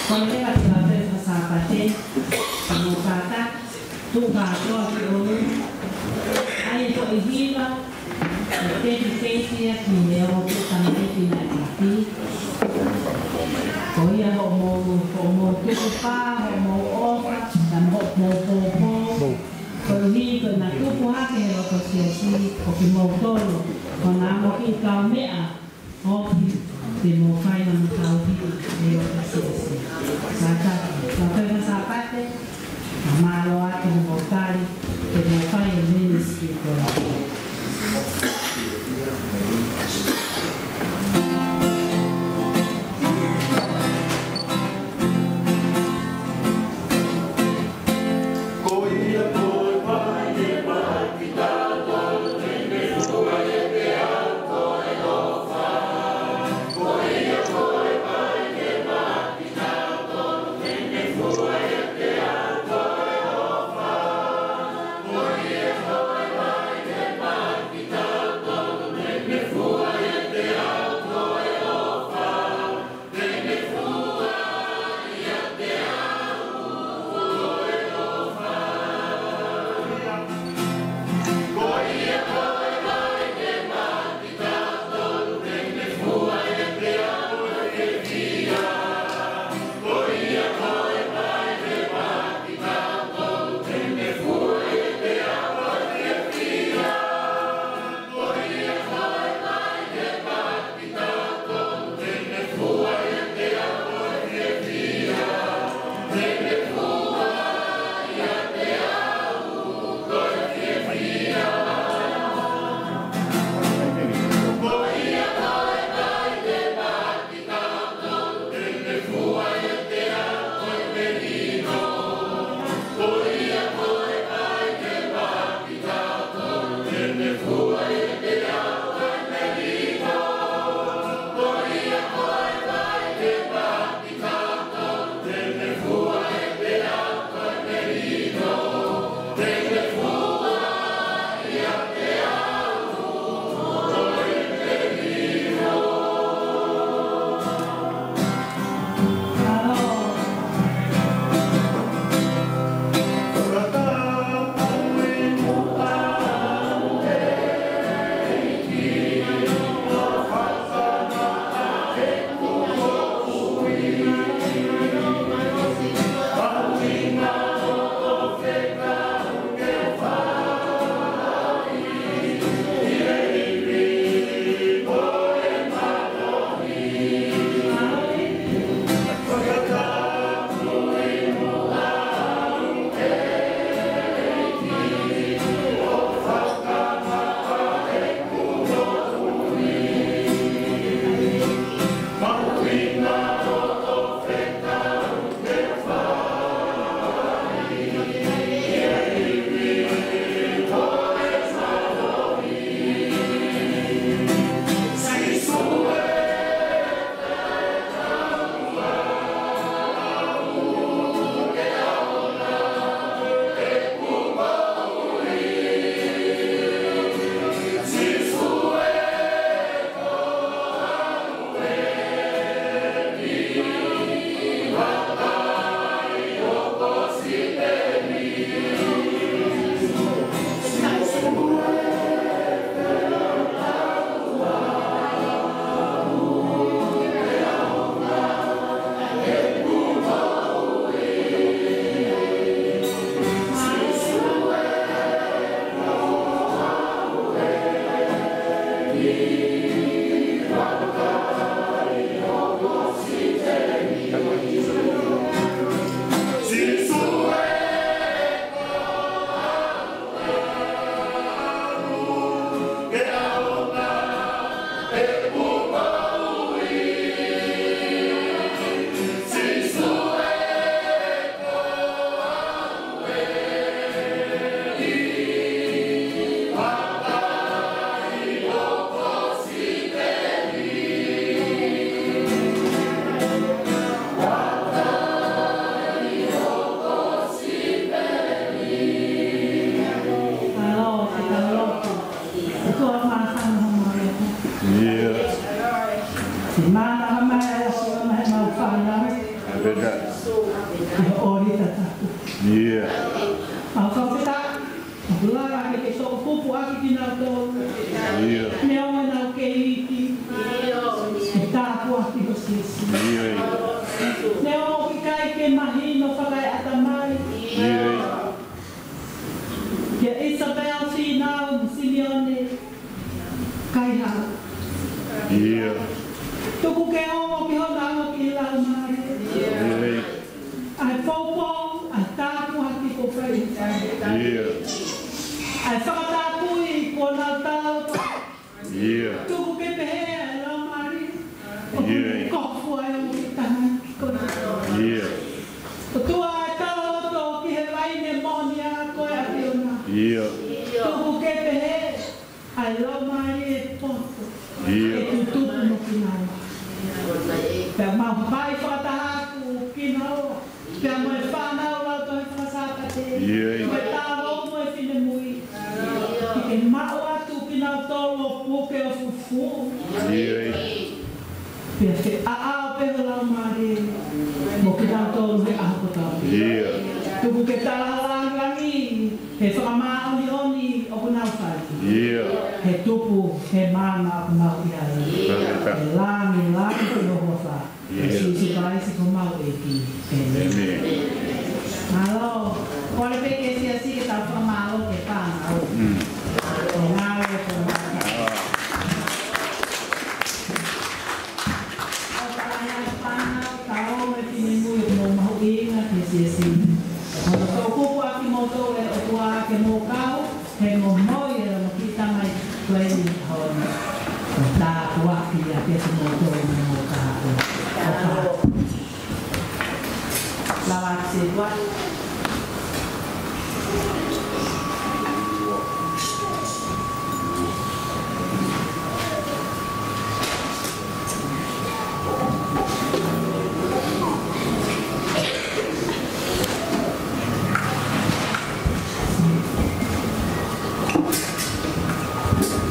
Ko e lea ki he Lautohi Faka-Sāpate, ka mou kātaki, tuʻu kātoa ki ʻolunga. ʻA ia ko e hiva, ko e teki teki ia ki he ʻOtua Tamai naʻe ʻapi. Ko ia hoʻomou, hoʻomou tukupā, hoʻomou ʻofa, mo hoʻomou poupou. Koeʻuhi ko ʻena tupu hake he loto siasi, ko kimoutolu ko ʻena ongo kiʻi kaumeʻa, ʻoku te mou fai ʻa e tauhi ʻi he loto siasi. Kātaki, Lautohi Faka-Sāpate, mālō atu hoʻomou tali, te mou fai e ministry ko ē. Mānava mai ʻa e ʻAfiona he mau fānau. ʻApeta. ʻI hoʻo ʻolita tapu. ʻIo. Mau fakafetaʻi. ʻOku lava ke ke toʻukupu ʻaki kinautolu. ʻIo. Neongo ʻenau kei iiki. ʻIo. ʻE tāpuaki ho siasi. ʻIo. Neongo ʻoku ʻikai ke mahino fakaeʻatamai. ʻIo. Kia Isabel, Fīnau, Simione, Kaihau. ʻIo. Tuku ke ongo ki hona ongo ki laumālie. ʻIo. ʻA e poupou, ʻa e tāpuaki kuo fai. ʻIo. ʻA e fakatapui kuo nau tala. ʻIo. Tuku ke pehē ʻa e laumālie. ʻIo. ʻOku kofu ai ʻo ki tana ki kona. ʻIo. ʻOtua ʻa e tala loto ki he vaine moʻoni ʻa koe ʻAfiona. ʻIo. Tuku ke pehē ʻa e laumālie poto. ʻIo. ʻE tutupu mo kinaua. Pea mau pai fakataha atu kinaua. Pea mo e fānau lautohi fakasāpate. ʻIo. Mo e talavou mo e finemui. Ke ke maʻu atu kinautolu ʻo puke ʻo fufū. ʻIo. Pea ke ʻaʻau pē ho laumālie mo kinautolu he ʻaho kotoa pē. ʻIo. Tuku ke tala langilangi he fakamāʻoniʻoni ʻoku nau fai. ʻIo. He tupu he mana ʻoku nau ʻi ai. ʻIo. He langilangi ki ho huafa. ʻIo. Sīsū Kalaisi ko homau ʻEiki. ʻĒmeni. ʻĒmeni. Mālō. Kole pē ki he siasi ke tau fakamālō ki he fānau. Mm. ʻO ngāue ko e ʻOku ʻi ai e fānau, tau mo e finemui ʻoku nau mahuʻinga ki he siasi. ʻOku ou toʻukupu ʻa kimoutolu ʻe ʻOtua ke mou kau he momoi ʻa e lamaki tamai ko eni hona. ʻO tāpuakiʻi ʻa kimoutolu mo e mou kahaʻu. Lava atu ʻOtua.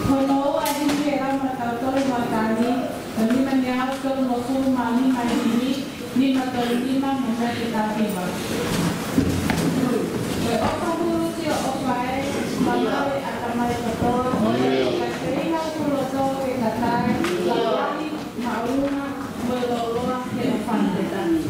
Hono ua ʻi he lama tautolu matani, ʻo nima ngeau tolungofulu mā nima ʻi ni, nima tolu nima mo e meʻa ke tākiva. Ko e ʻofa hulu siʻo ʻofa ē, mamae ʻatamai kotoa, ka ke ina kuloto ke katai, ka lahi, maʻunga, mo e loloa, ke ʻofa ʻi he tani.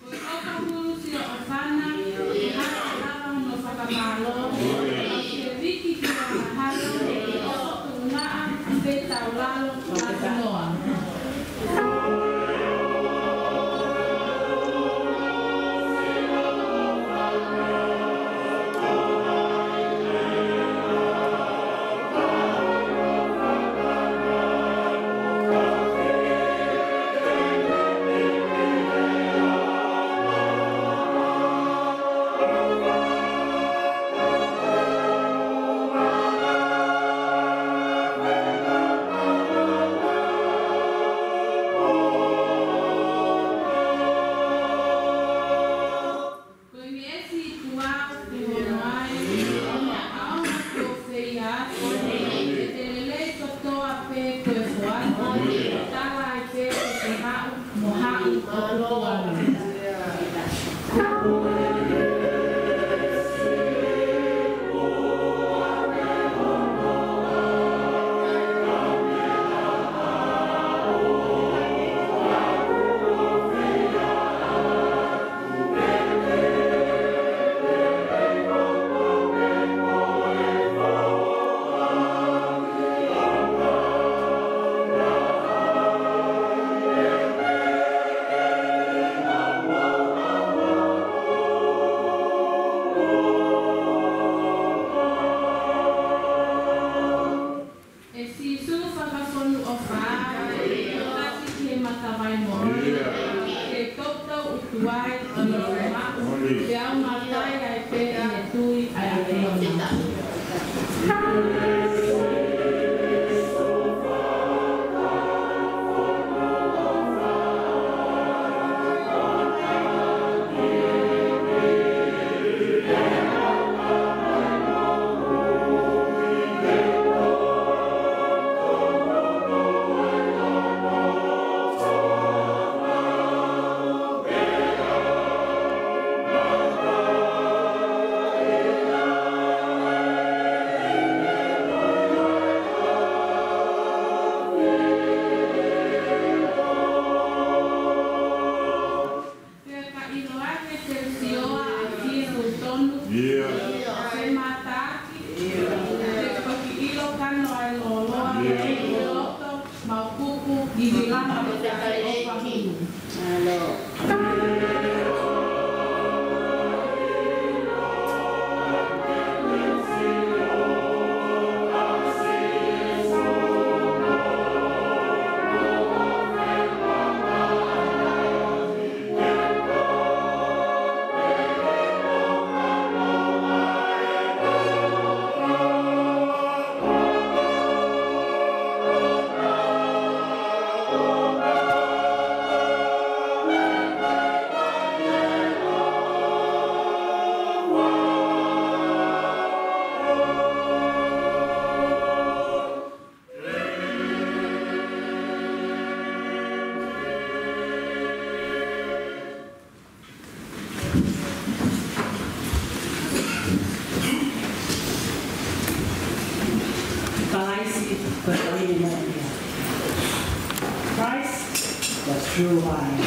Ko e ʻofa hulu siʻo ʻofa na, ʻe hanga ʻe lava hono fakamālō, ʻo ke viki ki lona halo, ʻo tuʻunaʻa, pea tau lalo, ʻa noa. Ko e ngeʻesi ʻi tuʻa, te hono ai, ʻo meʻaʻofa kuo feia, ʻe te lelei kotoa pē ko e foaki, tala ai pē ke te haʻu, mo haʻu ʻo tukuange. Vai, ʻio, ma, te au matai ai pē ʻi he tui ʻa e ʻAfiona. Ke ka ʻilo ange te u sio ʻa Kīsū tonu. ʻIo. Te mātaki. ʻIo. Te u toki ʻilo kano ʻa e lōloa. ʻIo. ʻI he loto, mau kuku, ʻi he lama, ʻo ka ʻofa hulu. ʻAlo. Kalaisi ko e Laumālie. Christ, the true vine.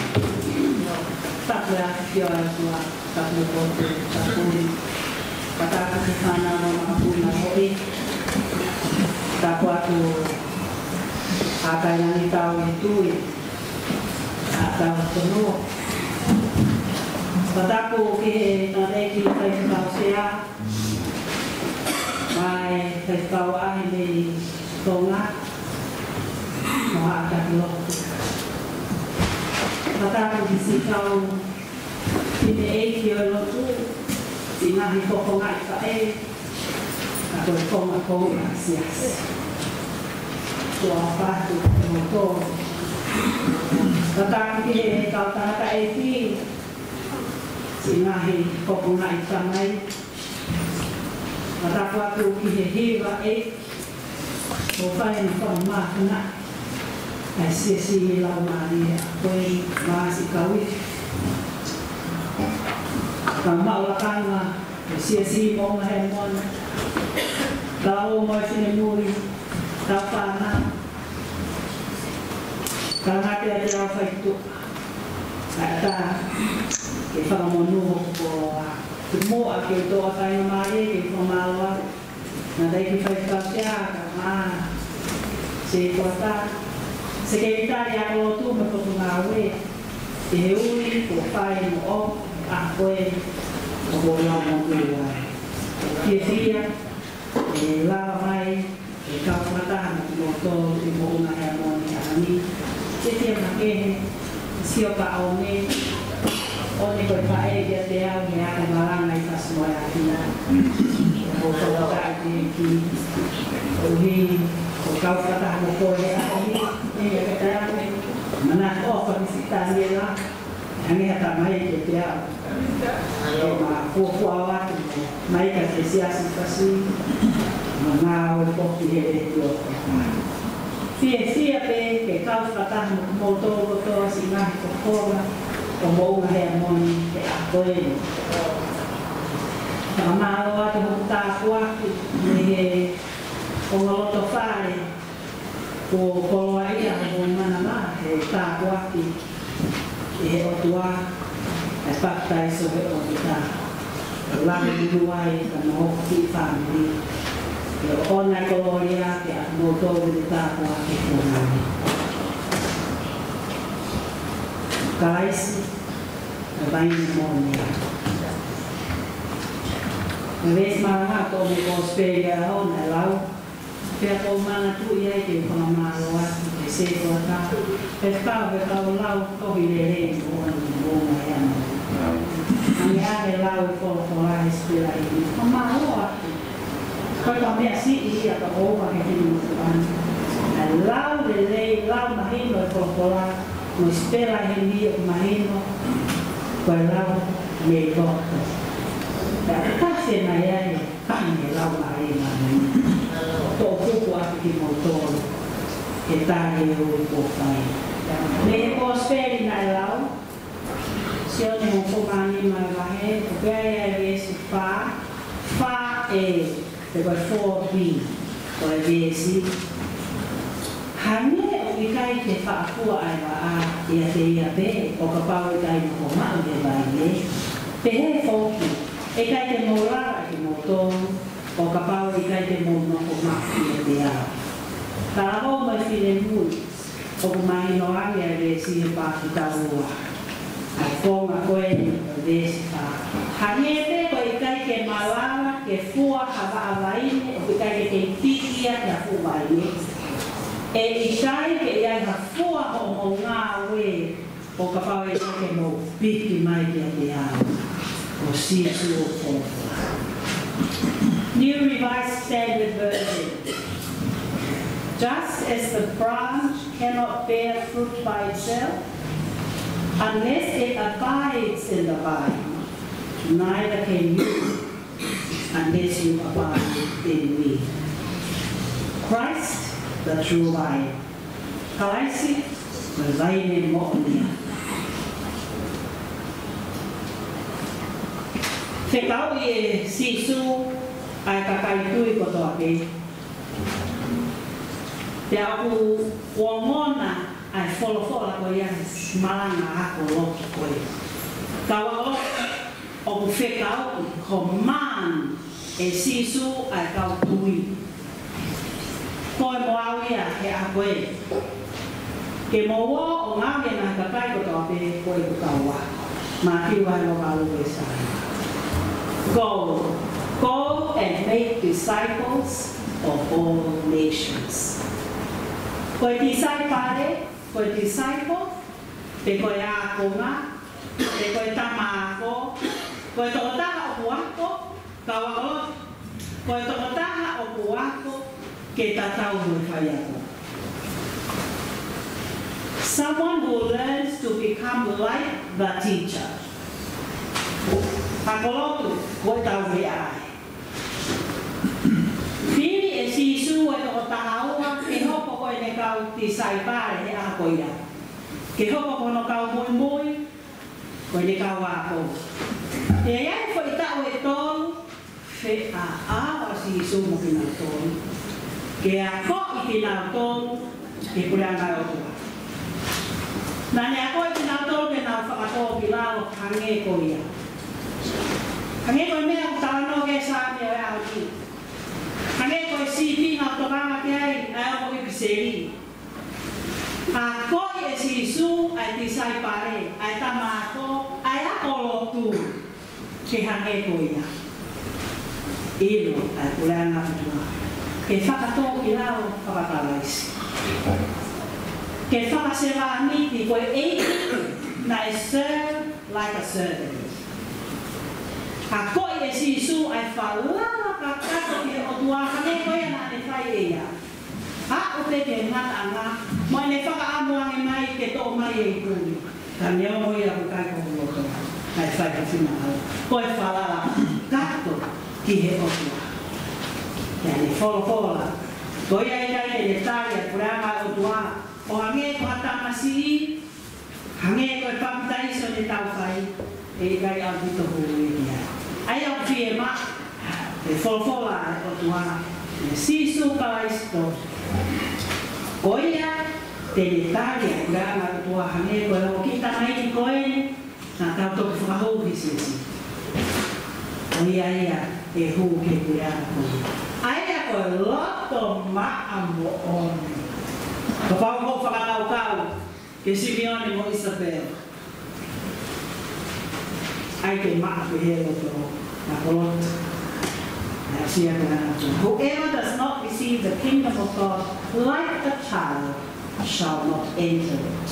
Tapu ʻa e ʻAfio ʻa e ʻOtua, tapu ʻa e potu, tapu ʻi. Tapu ki he fānau mo e maʻu puna hoʻi. Tapu atu ʻa e kainangi tau ʻi he tui. ʻA tau tono. Tapu ki he tangataʻeiki faifekau sea, mai faifekau ʻaʻahi mei Tonga, mo haʻa taki lotu. Tapu ki he siʻi kau fineʻeiki ʻo e lotu, siʻi ngaahi fofongaʻi faʻē, ʻa ko e konga ko ē ʻa e siasi. Ko e ʻofa atu kiate kimoutolu. Tapu ki he kau tangataʻeiki, siʻi ngaahi fofongaʻi tamai. Tapu atu ki he hiva ʻeiki, ʻoku fai ʻene fakamāfana ʻa e siasi ʻi he Laumālie, ʻa ko e masi kaui. Ka maʻu lakanga, ʻa e siasi Moʻunga Heamoni. Ka ʻo mo e finemui, ka fānau. Ka ngata ʻiate au faituʻa. Ka ʻatā, ke fakamonū hoku koloa. Ke moʻa ke u toʻa faingamālie, ke fakamālō atu. Naʻe ʻikai ke fai fakasea, ka mā. Sekelitali, sekelitali ʻa e lotu mo e potungāue. Ke he ui, ko fai mo ʻo, ʻa ko e, ʻo ko lau mo tua. Fiefia, ʻe lava mai, ʻe kau fakataha mo kimoutolu ʻi Moʻunga Heamoni ʻaho ni. Ke fie makehe, sio ka ʻo ne, ʻo ne ko e faʻē kiate au he ʻaho malanga ʻi Fasi mo e ʻAfio. ʻO kau fakataha ki he ʻEiki, ʻo hi, ʻo kau fakataha mo koe he ʻaho ni, ʻe ia ke te ame, mana ko fani si tani la. Hangē ha tamai kiate au. ʻE ma fuofua atu mai ka ke siasi Fasi. Ma ngāue foki he letiō. Fiefia pē ke kau fakataha mo kimoutolu kotoa siʻi ngaahi kokola ʻo Moʻunga Heamoni he ʻaho ko eni. Fakamālō atu hoku tāpuaki mei he ongo loto fale. Ko e koloaʻia hoʻo manava he tāpuaki ʻe he ʻOtua, ʻa e papitaiso he ʻOtua. Lave munu ai ka mo hoku kiʻi fāmili. ʻE ʻoʻona e kolōlia ke ʻa moutolu ʻi he tāpuaki ko eni. Kalaisi, ʻa e vaine moʻoni. ʻA e veesi malanga ko e Kosipeli ʻa e ʻaho ni ʻoku lau. Pea ʻoku ou manatuʻi ai ke u fakamālō atu ki he setuata, pea ʻoku ou lau tohi lelei ʻo e ʻOtua ʻi he ʻaho ni. Ange ange lau e folofola he sipela ʻi he fakamālō atu. Ko e meʻa siʻi ia ka ʻoua ke hinu atu. ʻA e lau lelei, lau mahino e folofola, mo e sipela ʻi heni ʻoku mahino, ko e lau mei loto. Pea ʻoku tasi mai ai e Pane lau mai mai. Toʻo kuku atu kimoutolu he tali ʻe ui kuo fai. Mei he kosipeli naʻe lau, Sione hongofulu mā nima e vahe, ʻoku ʻi ai e veesi fā, fā A, pe ko e four B, ko e veesi. Hangē ʻoku ʻikai ke faʻa fua ʻa e vaʻa ʻiate ia pē, ʻo kapau ʻe ʻikai nofo maʻu he vaine. Pehē foki, ʻe ʻikai te mou lava ʻe kimoutolu, ʻo kapau ʻe ʻikai te mou nofo maʻu ʻiate au. Talavou mo e finemui, ʻoku mahino ange ʻa e veesi he paaki taua. ʻA e konga ko eni ʻo e veesi fā. Hangē pē ko e ʻikai ke malava ke fua ha vaʻa vaine ʻoku ʻikai ke kei piki ia ki ha fuʻu vaine, ʻe ʻikai ke ʻi ai ha fua hoʻomou ngāue ʻo kapau ʻe ʻikai ke mou piki mai kiate au, ko Sīsū ʻoku folofola. New Revised Standard Version. Just as the branch cannot bear fruit by itself, unless it abides in the vine, neither can you, unless you abide in me. Christ, the true vine. Kalaisi, ko e vaine moʻoni ia. Fekauʻi ʻe Sīsū ʻa e kakai tui kotoa pē. Pea ʻoku ongona ʻa e folofola ko ia he malanga ako lotu ko ia. Kau ako lotu, ʻoku fekauʻi, command ʻe Sīsū ʻa e kau tui. Ko e moʻoni ia he ʻaho ko ē. Ke mou ō ʻo ngāue ki he kakai kotoa pē ko ʻeku kau ako. Mātiu vahe uavalu veesi taha. Go, go and make disciples of all nations. Ko e tisaipale, ko e disciple, pe ko e ākonga, pe ko e tama ako, ko e tokotaha ʻoku ako, kau ako lotu, ko e tokotaha ʻoku ako ke tatau mo e faiako. Someone who learns to become like the teacher. Ako lotu, ko e tau meʻa ai. Fili ʻe Sīsū e tokotaha ua ke hoko ko ʻene kau tisaipale he ʻaho ko ia. Ke hoko ko hono kau muimui, ko ʻene kau ako. ʻI he foʻi taʻu ʻe tolu, feʻao ʻa Sīsū mo kinautolu ke akoʻi kinautolu ki he puleʻanga ʻo e ʻOtua. Naʻa ne akoʻi kinautolu ke nau fakatōkilalo hangē ko ia. Hangē ko e meʻa ʻoku talanoa ki ai e Saame ʻo e ʻaho ni. Hangē ko e sipi naʻe tokanga ki ai ʻa e ongo ʻipiseli. Akoʻi ʻe Sīsū ʻa e tisaipale, ʻa e tama ako, ʻa e ako lotu, ke hangē ko ia. ʻIlo ʻa e puleʻanga ʻo e ʻOtua. Ke fakatōkilalo faka-Kalaisi. Ke fakasevāniti, ko e ʻeiki naʻe serve like a servant. Akoʻi ʻe Sīsū ʻa e falala kakato ki he ʻOtua hangē ko ia naʻa ne fai ʻe ia. Aʻu pē ki he ngataʻanga, mo ʻene fakaʻamu ange mai ke toʻo mai e ipu ni. Ka neongo ia ʻoku ʻikai ko hono loto, naʻe fai ha finangalo. Ko e falala kakato ki he ʻOtua. Pea ne folofola, ko ia ʻe ʻikai ke ne tali ʻa e puleʻanga ʻo e ʻOtua, ʻo hangē ko ha tamasiʻi, hangē ko e papitaiso ne tau fai, ʻe ʻikai ʻaupito hū ia ki ai. ʻA ia ʻoku fiemaʻu e folofola ʻa e ʻOtua, ʻia Sīsū Kalaisi. Ko ia te ne tali ʻa e puleʻanga ʻo e ʻOtua hangē ko e ongo kiʻi tamaiki ko eni naʻa tau toki fakahū ki he siasi. Ko ia ia ʻe hū ki he puleʻanga ko ia. ʻA ia ko e loto maʻa moʻoni. Kapau ʻoku fakakaukau kia Simione mo ʻIsapela, ʻai ke maʻa pē he loto, na koloto. Nā Whoever does not receive the kingdom of God like a child shall not enter it.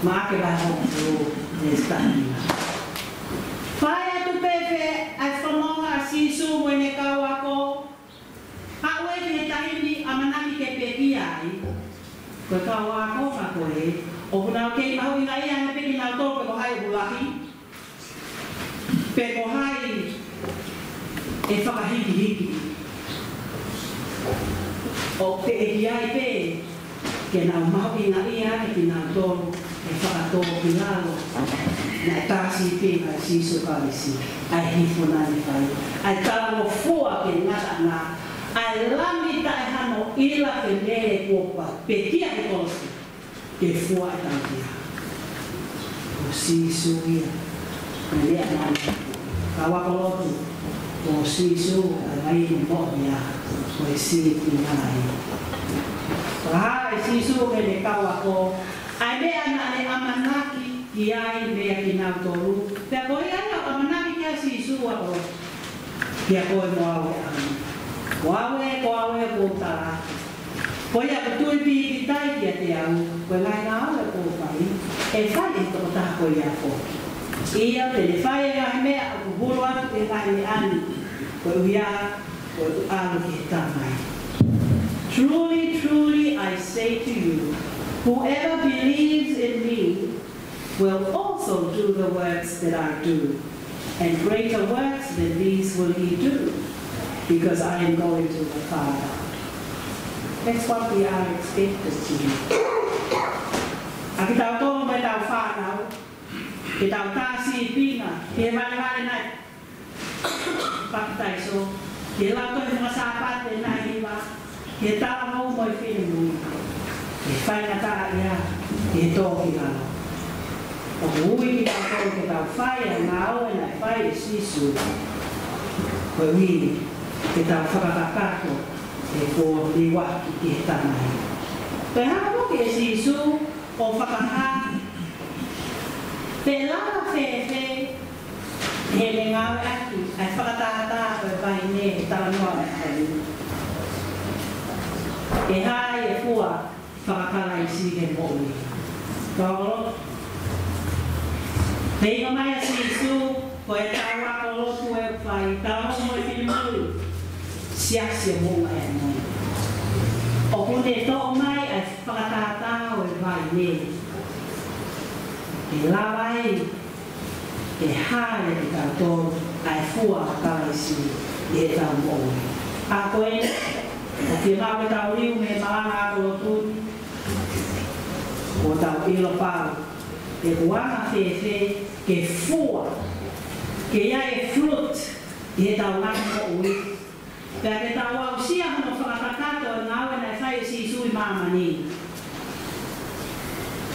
Maʻake vahe hongofulu, veesi taha nima. Fai atu pē ʻa e fononga ʻa Sīsū mo ʻene kau ako, aʻu ki he taimi ʻamanaki ke pekia ai. Ko e kau ako ka ko ē, ʻoku nau kei mahuʻingaʻia ange pē kinautolu pe ko hai ʻoku lahi, pe ko hai ʻe fakahikihiki. ʻOku teʻeki ai pē ke nau mahuʻingaʻia ange kinautolu ʻe fakatōkilalo naʻe tā sīpinga ʻa Sīsū Kalaisi, ʻa e hifo naʻa ne fai, ʻa e talangofua ki he ngataʻanga, ʻa e lami taʻehano ʻila ke mele kuo pekia he kolosi ke fua e tautea. Ko Sīsū ia. Naʻe lea mai. Kau ako lotu, ko Sīsū ʻa e vaine moʻoni ia, ko e sīpinga ia. Fakahā ʻe Sīsū ki heʻene kau ako ʻa e meʻa naʻa ne ʻamanaki ki ai meia kinautolu. Pea ko ia ia ʻoku ʻamanaki ki ai ʻa Sīsū, ako lotu, kia koe mo au he ʻaho ni. Ko au ē, ko au ē, ʻoku ou tala atu, ko ia ʻoku tui pīkitai kiate au, ko e ngaahi ngāue ʻoku ou fai, ʻe fai ʻe he tokotaha ko ia foki. ʻIo, te ne fai e ngaahi meʻa ʻoku hulu atu ki he ngaahi meʻa ni, koeʻuhi ko ʻeku ʻalu ki he Tamai. Truly, truly, I say to you, whoever believes in me will also do the works that I do, and greater works than these will he do, because I am going to the Father. That's what we are expected to do. ʻA kitautolu mo ʻetau fānau, ke tau tā sīpinga ki he valevale naʻe papitaiso, ki he Lautohi Faka-Sāpate naʻe hiva, ki he Talavou mo e Finemui, ki he faingataʻaʻia, ki he tōkilalo. ʻOku ui kitautolu ke tau fai ʻa e ngāue naʻe fai ʻe Sīsū, koeʻuhi ke tau fakakakato e pō liuaki ki he Tamai. Pea hanga foki ʻe Sīsū ʻo fakahā pe lava fēfē heʻene ngāueʻaki ʻa e fakatātā ko e vaine, talanoa mai ai. ʻE hā e fua faka-Kalaisi he moʻui? Kau ako lotu, feinga mai ʻa Sīsū, ko ʻetau ako lotu ʻe fai, Talavou mo e Finemui, Siasi ʻo Moʻunga Heamoni, ʻoku ne toʻo mai ʻa e fakatātā ʻo e vaine ke lava ai ke hā ia kiate kitautolu ʻa e fua ʻa Kalaisi ʻi heʻetau moʻui. ʻA ko ē, ʻoku fiemaʻu ke tau liliu mei he malanga ako lotu ni, ʻo tau ʻilo pau ʻoku anga fēfē ke fua, ke ʻi ai e fruit ʻi heʻetau ngaahi moʻui, pea ke tau aʻusia hono fakakakato e ngāue naʻe fai ʻe Sīsū ʻi māmani,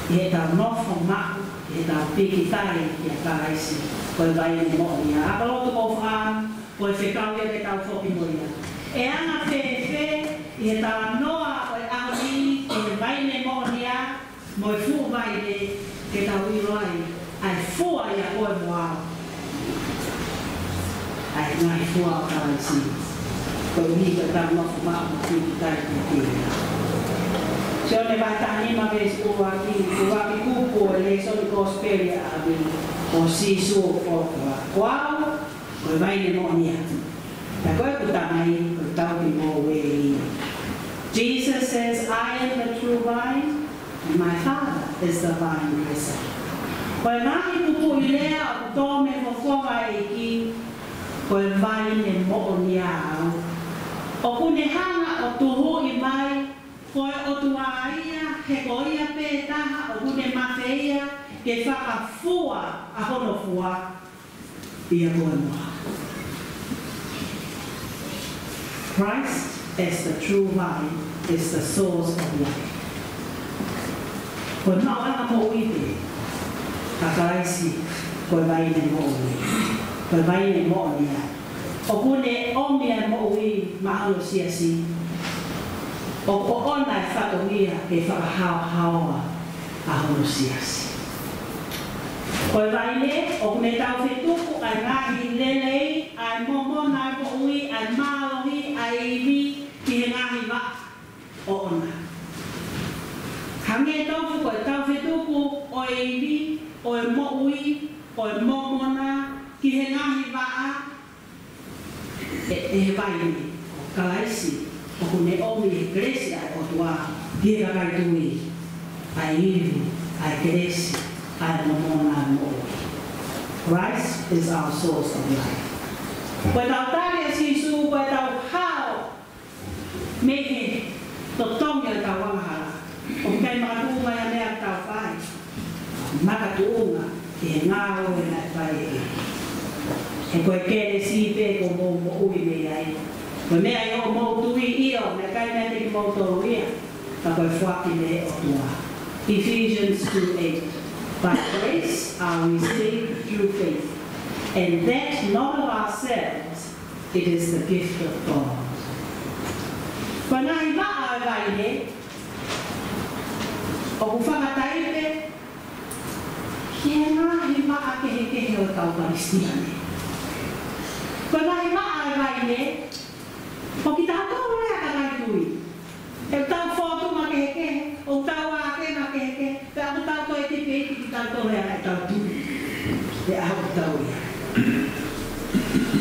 ʻi heʻetau nofo maʻu, ʻi heʻetau pīkitai kia Kalaisi, ko e vaine moʻoni ia. Ako lotu, ko e fekau ia ke tau foki mo ia. ʻE anga fēfē ʻi he talanoa ʻo e ʻaho ni ki he vaine moʻoni ia mo e fuʻu vaine, ke tau ʻilo ai ʻa e fua ʻia koe mo au, ʻa e ngaahi fua ʻo Kalaisi, koeʻuhi ke tau nofo maʻu mo pīkitai kiate ia. Sione vahe taha nima veesi ua ki he ua ki he kupu ʻo e lēsoni kosipeli ʻa e ʻaho ni, ko Sīsū ʻoku foaki. Ko au ko e vaine moʻoni ia, pea ko ʻeku Tamai ko e taupou ngoue. Jesus says, "I am the true vine, and my Father is the vine dresser." Ko e ngaahi kupuʻi lea ʻoku tō mei he fofonga ʻo e ʻEiki, ko e vaine moʻoni au. ʻOku ne hanga ʻo tuhuʻi mai ko e ʻOtua ia, he ko ia pē taha ʻoku ne mafeia ke fakafua ʻa hono fua ʻia koe mo au. Christ as the true vine is the source of life. Ko e maʻuʻanga moʻui pē ʻa Kalaisi, ko e vaine moʻui, ko e vaine moʻoni ia. ʻOku ne ʻomi ʻa e moʻui maʻa hono siasi. ʻOku ʻoʻona e fatongia ke fakahaohaoa ʻa hono siasi. Ko e vaine, ʻoku ne taufetuku ʻa e ngaahi lelei, ʻa e momona, ʻa e moʻui, ʻa e mālohi, ʻa e ivi, ki he ngaahi vaʻa ʻoʻona. Hangē tofu ko e taufetuku ʻo e ivi, ʻo e moʻui, ʻo e momona, ki he ngaahi vaʻa, ʻe, ʻe he vaine, ko Kalaisi, ʻoku ne ʻomi ʻe he kelesi ʻa e ʻOtua ki he kakai tui, ʻa e ivi, ʻa e kelesi, ʻa e momona, ʻa e moʻui. Christ is our source of life. Ko ʻetau tali ʻa Sīsū, ko ʻetau hao mei he totongi ʻo ʻetau angahala, ʻoku ʻikai makatuʻunga ia meʻa ʻoku tau fai. Makatuʻunga ki he ngāue naʻe fai ʻe he ʻEiki. He ko e kelesi pē kuo mou moʻui mei ai. Ko e meʻa ʻi hoʻomou tui, ʻio, naʻe ʻikai meiate kimoutolu ia, ka ko e foaki mei he ʻOtua. Ephesians two eight. By grace are we saved through faith, and that not of ourselves, it is the gift of God. Ko e ngaahi vaʻa ʻo e vaine, ʻoku fakataipe ki he ngaahi vaʻa kehekehe ʻo e kau Kalisitiane. Ko e ngaahi vaʻa ʻo e vaine, ko kitautolu ia kakai tui. ʻOku tau fōtunga kehekehe, ʻoku tau ākenga kehekehe, pea ʻoku tau toe tipi iiki kitautolu ia ʻetau tui. Pea ʻoku tau ia.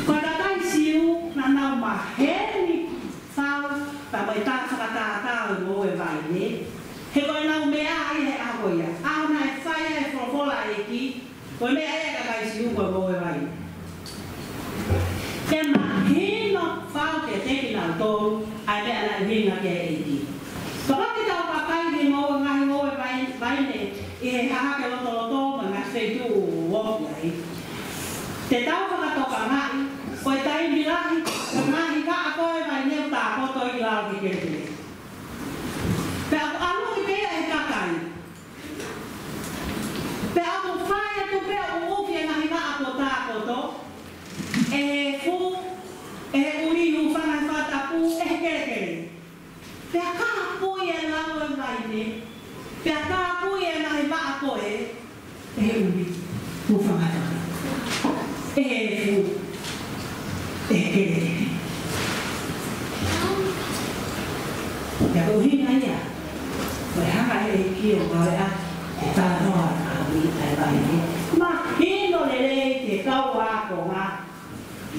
Ko e kakai Siu, naʻa nau maheni fau, pea mo e tā fakatātā ʻo e ngoue vaine. He ko ʻenau meʻa ia he ʻaho ko ia. ʻAho naʻe fai ai e folofola ʻa e ʻEiki, ko e meʻa ia ʻa e kakai Siu ko e ngoue vaine. Ke mahino fau kiate kinautolu ʻa e meʻa naʻe ʻuhinga ki ai e ʻEiki. Kapau te tau vakai he ngoue, ngaahi ngoue vai-, vaine ʻi he hahake lotoloto mo e ngaahi feituʻu ʻoku ofi ai, te tau fakatokangaʻi, ko e taimi lahi, ko e ngaahi vaʻa ko ē vaine ʻoku tākoto ʻi lalo ki he kelekele. Pea ʻoku ʻalu ʻi pē ia ʻe he kakai. Pea ʻoku fai atu pē ʻoku ʻufi e ngaahi vaʻa kuo tākoto, ʻe he efu, ʻe he ʻuli, hūfanga he fakatapu, ʻe he kelekele. Pea kāpui e lalo ʻo e vaine, pea kāpui e ngaahi vaʻa ko ē, ʻe he ʻuli, hūfanga he fakatapu, ʻe he efu, ʻe he kelekele. Pea ko e ʻuhinga ia, ko e hanga ʻe he ʻEiki ʻo ngāueʻaki e talanoa ʻa e ʻuli ʻa e vaine, mahino lelei ki he kau ākonga.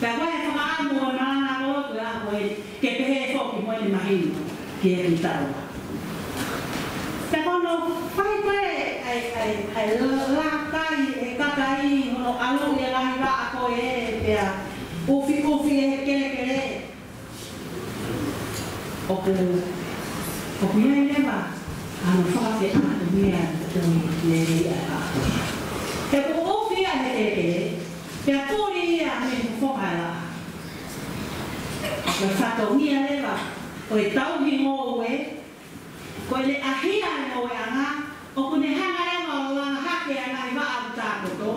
Pea ko e fakaʻamu ʻo e maʻuʻanga lotu ʻo e ʻaho ko ē, ke pehē foki mo ʻene mahino kiate kitaua. Pea ko hono fai ko ē ʻa e, ʻa e, ʻa e lākai ʻe he kakai, hono ʻalu ʻi he ngaahi vaʻa ko ē, pea ʻufiʻufi ʻe he kelekele. ʻOku, ʻoku ʻi ai leva hano fakafeʻātungia ʻo e lelei ʻa e vaʻa. He kuo ʻufi ia ʻe he kelekele, pea puli ia mei he fofonga ʻo e laʻā. Ko e fatongia leva ʻo e tauhi ngoue, ko ʻene ʻahia e ngoueʻanga, ʻoku ne hanga leva ʻo langa hake ʻa e ngaahi vaʻa ʻoku tākoto,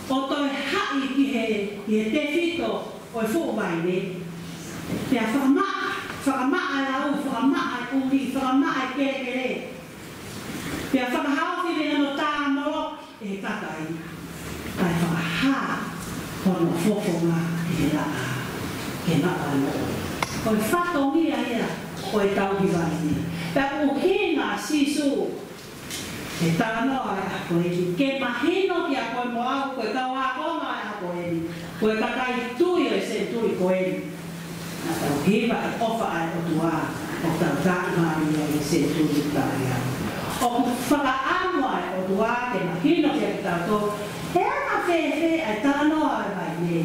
ʻo toe haʻi ki he, ki he tefito ʻo e fuʻu vaine. Pea fakamaʻa, fakamaʻa e lau, fakamaʻa e ʻuli, fakamaʻa e kelekele. Pea fakahaofi mei hono tāmoloki ʻe he kakai, kae fakahā hono fofonga ʻi he laʻā ke maʻu ai e moʻui. Ko e fatongia ia ʻo e tauhi vaine. Pea ʻuhinga ʻa Sīsū he talanoa ʻo e ʻaho ko eni, ke mahino kiate koe mo au, ko e kau ākonga ʻo e ʻaho ko eni, ko e kakai tui ʻo e senituli ko eni. Naʻa tau hiva e ʻofa ʻa e ʻOtua ʻo tau taʻimālie ʻi he senituli ʻoku tau ʻi ai. ʻOku fakaʻamu ʻa e ʻOtua ke mahino kiate kitautolu, he anga fēfē ʻa e talanoa ʻo e vaine,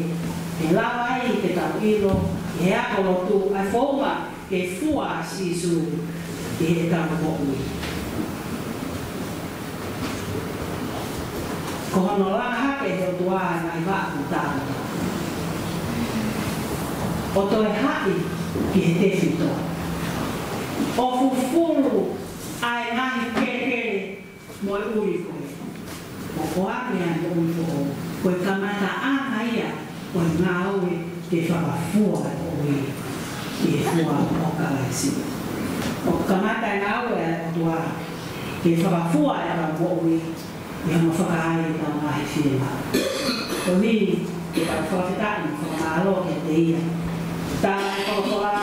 ke lava ai ke tau ʻilo, he ako lotu, ʻa e founga ke fua ʻa Sīsū ʻi heʻetau moʻui. Ko hono langa hake ʻe he ʻOtua ʻa e ngaahi vaʻa kuo tākoto, ʻo toe haʻi ki he tefito, ʻo fufulu ʻa e ngaahi kelekele mo e ʻuli ko ē, ʻo ʻoange ʻa e moʻui foʻou. Ko e kamataʻanga ia ʻo e ngāue ke fakafua e moʻui ʻi he fua ʻo Kalaisi. ʻOku kamata e ngāue ʻa e ʻOtua ke fakafua ʻetau moʻui ʻi hono fakaai ʻetau ngaahi fiemaʻu. Koeʻuhi ke tau fakafetaʻi mo fakamālō kiate ia. Tala ʻe he folofola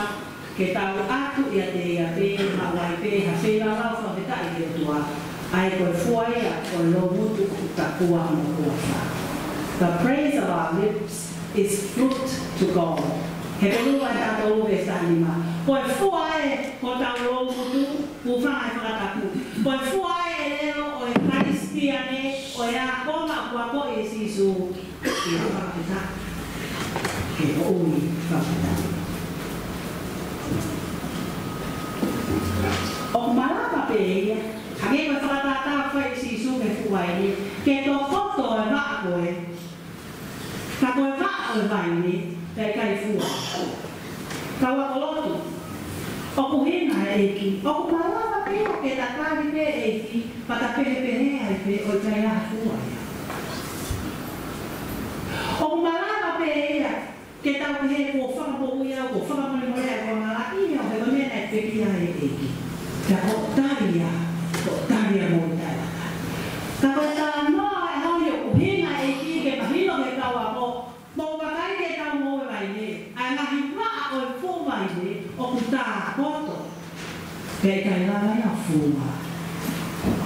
ke tau ʻatu ʻiate ia pē, maʻu ai pē ha feilaulau fakafetaʻi ki he ʻOtua, ʻa ia ko e fua ia ʻo e loungutu ʻoku takua mo e huafa. The praise of our lips is fruit to God. Hepelū vahe taha tolu veesi taha nima. Ko e fua ē ʻo hotau loungutu, hūfanga he fakatapu, ko e fua ē ʻo e ʻelelo ʻo e Kalisitiane, ʻo e ākonga ʻoku akoʻi ʻe Sīsū, ke fakafetaʻi, ke moʻui fakafetaʻi. ʻOku malava pē ia, hangē ko e fakatātā ʻoku fai ʻe Sīsū ki he fuʻu vaine, ke tokoto e vaʻa ko ē. Ka ko e vaʻa ʻo e vaine, pea ʻikai fua. Kau ako lotu, ʻoku ʻuhinga e ʻEiki, ʻoku malava pē ia ke ta tali pē ʻEiki, pea ta pehē pē ai pē ʻoku ʻikai ha fua ia. ʻOku malava pē ia ke tau pehē kuo fakamoʻui au, kuo fakamolemole au, kuo ngalaʻi au, he ko e meʻa naʻe pekia ai e ʻEiki. Ka ko e tali ia, ko e tali ia mo e taʻengata. Ka ko e talanoa ʻa e ʻaho ni ʻoku ʻuhinga e ʻEiki ke mahino ki he kau ako, mou vakai ki heʻetau ngoue vaine, ʻa e ngaahi vaʻa ʻo e fuʻu vaine ʻoku takoto. Pea ʻikai lava ia ʻo fua.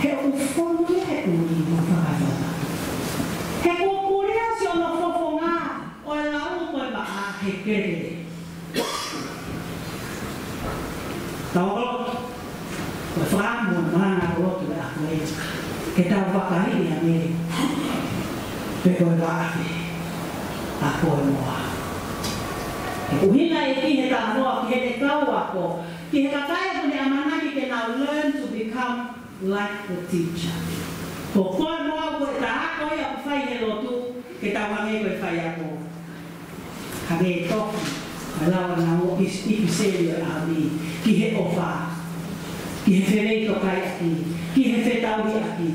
He ʻoku fonu ia he ʻuli mo e fakafetaʻi. He kuo pulia siʻono fofonga ʻo e lau ko e vaʻa he kelekele. Tau ako lotu, ko e fakaʻamu ʻa e malanga ako lotu ʻo e ʻaho ni, ke tau vakai ia mei pe ko e vaʻa pē ʻa koe mo au. He ʻuhinga e ʻEiki he talanoa ki heʻene kau ako, ki he kakai ʻoku ne ʻamanaki ke nau learn to become like the teacher. Ko koe mo au ko ʻeta ako ia ʻoku fai he lotu, ke tau hangē ko e faiako. Hangē tofu, ʻa e lau ʻa e ʻEiki ʻi he ʻipiseli ʻo e ʻaho ni, ki he ʻofa, ki he feleitokaiʻaki, ki he fetauhiʻaki,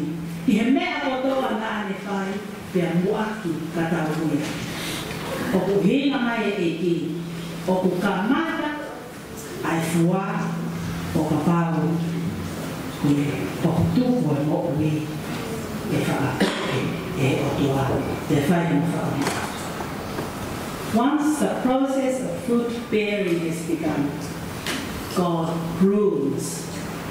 ki he meʻa kotoa naʻa ne fai, pea muʻaki ka tau muiaki. ʻOku ʻuhinga mai e ʻEiki, ʻoku kamata ʻa e fua ʻo kapau ko e ʻoku tuku ʻa e moʻui ke fakapuke ʻe he ʻOtua, ke fai mo fakamaʻa. Once the process of fruit bearing has begun, God prunes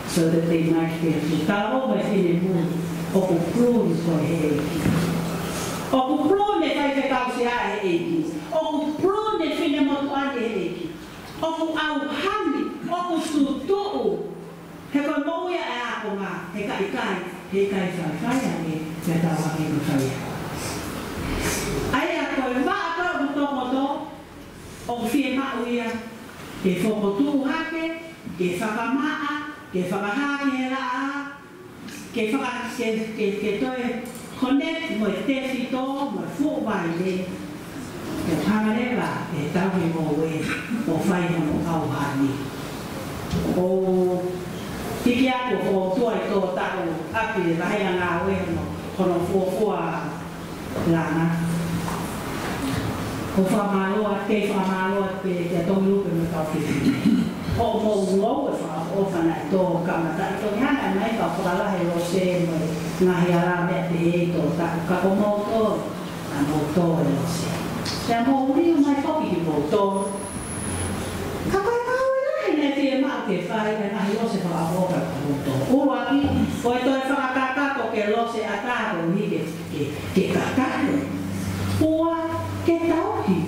so that they might bear fruit. Talavou mo e finemui, ʻoku prune koe ʻe he ʻEiki. ʻOku prune e faifekau sea ʻe he ʻEiki. ʻOku prune e finemotuʻa ni ʻe he ʻEiki. ʻOku ʻauhani, ʻoku tutuʻu. He ko e moʻui ʻa e ākonga, he ka ʻikai, he ʻikai faifai ange, he tau hake ko e faiako. ʻA ia ko e vaʻa ko ē ʻoku tokoto, ʻoku fiemaʻu ia ke fokotuʻu hake, ke fakamaʻa, ke fakahā ki he laʻā, ke faka-, ke, ke, ke toe connect mo e tefito, mo e fuʻu vaine, ke hanga leva ke tauhi mo e ʻo fai hono ʻauhani. ʻO hiki atu ʻo ʻOtua ʻi tō taʻu ʻapi e vahenga ngāue hono, hono fuofua langa. ʻOku fakamālō atu, kei fakamālō atu pē kia Tongi Lupe mo e kau fefine. ʻOku mou ngāue fakaʻofoʻofa naʻe tō kamata ʻi Tongi, hanga mai kau fakalahi e lose mo e ngaahi ala meʻa pehē ʻi tō taʻu, ka ko moutolu naʻa mou tō e lose. Pea mou liu mai foki kimoutolu. Ka ko e ngāue lahi naʻe fiemaʻu ke fai, ʻa e ngaahi lose fakaʻofoʻofa ʻa moutolu. ʻUluaki, ko e toe fakakakato ke lose ʻatā koeʻuhi ke, ke, ke kakato. Ua, ke tauhi,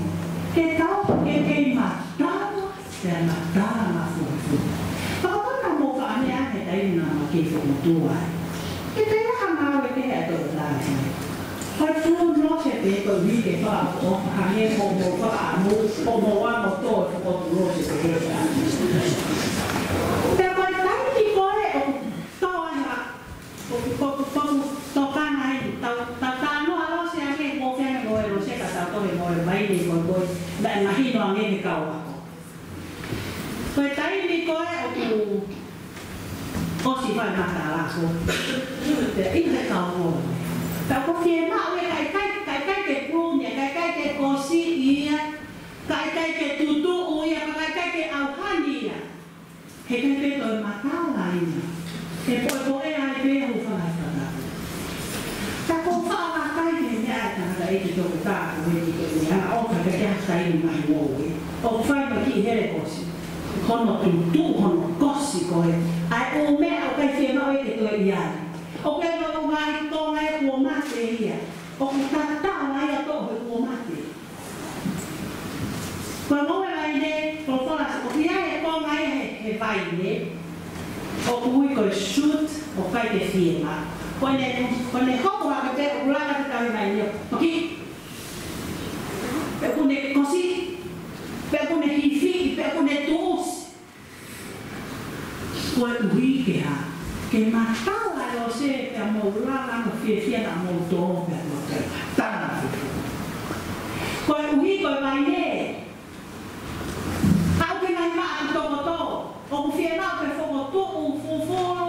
ke tauhi, ke kei matala, ke matala mafumafu. Ka ko e kona mo ka ane ane taimi naʻa ma kei fokotuʻu ai. Ke te ia ha ngāue ke he ʻa e tō taʻu. Ko e prune lose pē koeʻuhi ke fakaʻofoʻofa hangē ko hoʻomou fakaʻamu, ko hoʻomou anga tō e fokotuʻu lose pē. Pea ko e taimi ko ē ʻoku tō ai ha, ʻoku, ʻoku, ʻoku tokanga ai, tau, tau talanoa lose ange, mou feinga mo e lose ka tau tohi mo e vaine ko ē, ko ē, naʻe mahino ange he kau ako. Ko e taimi ko ē ʻoku ʻosi fai matala ko. Pea ʻi he kau ako. Ka ʻoku fiemaʻu ia ka ʻikai, ka ʻikai ke prune ia, ka ʻikai ke kosi ia, ka ʻikai ke tutuʻu ia, ka ʻikai ke ʻauhani ia. He ʻikai ke toe matala ia. ʻE poʻepoʻe ai pē hūfanga he fakatapu. ʻoku tā ko eni ko eni, ʻa ʻoku ʻikai ke ʻi ai ha taimi ʻi he ngoue ʻoku fai mai ki he hele kosi. Hono tutuʻu, hono kosi ko ē ʻa e ʻū meʻa ʻoku ʻikai fiemaʻu ia ke toe ʻi ai. ʻOku ʻi ai e ngaahi konga ia kuo mate ia. ʻOku tatau ai ʻa e toʻo he kuo mate. Ko e ngoue vaine, ko e kolasi, ʻoku ʻi ai e konga ia he, he vaine ʻoku ui ko e shoot, ʻoku ʻikai ke fiemaʻu. Ko ʻene, ko ʻene hopo hake pē ʻoku laka atu e tauhi vaine. ʻOku, pe ʻoku ne kosi, pe ʻoku ne hifi, pe ʻoku ne tuʻusi. Koeʻuhi ke hā? Ke matala ʻe ʻOsea pea mou lava ʻo fiefia naʻa mou tō pea mou tō. Tala fufu. Koeʻuhi ko e vaine. ʻOku ʻi ai e ngaahi maʻa ʻoku tokotō. ʻOku fiemaʻu ke fokotuʻu, fufulu,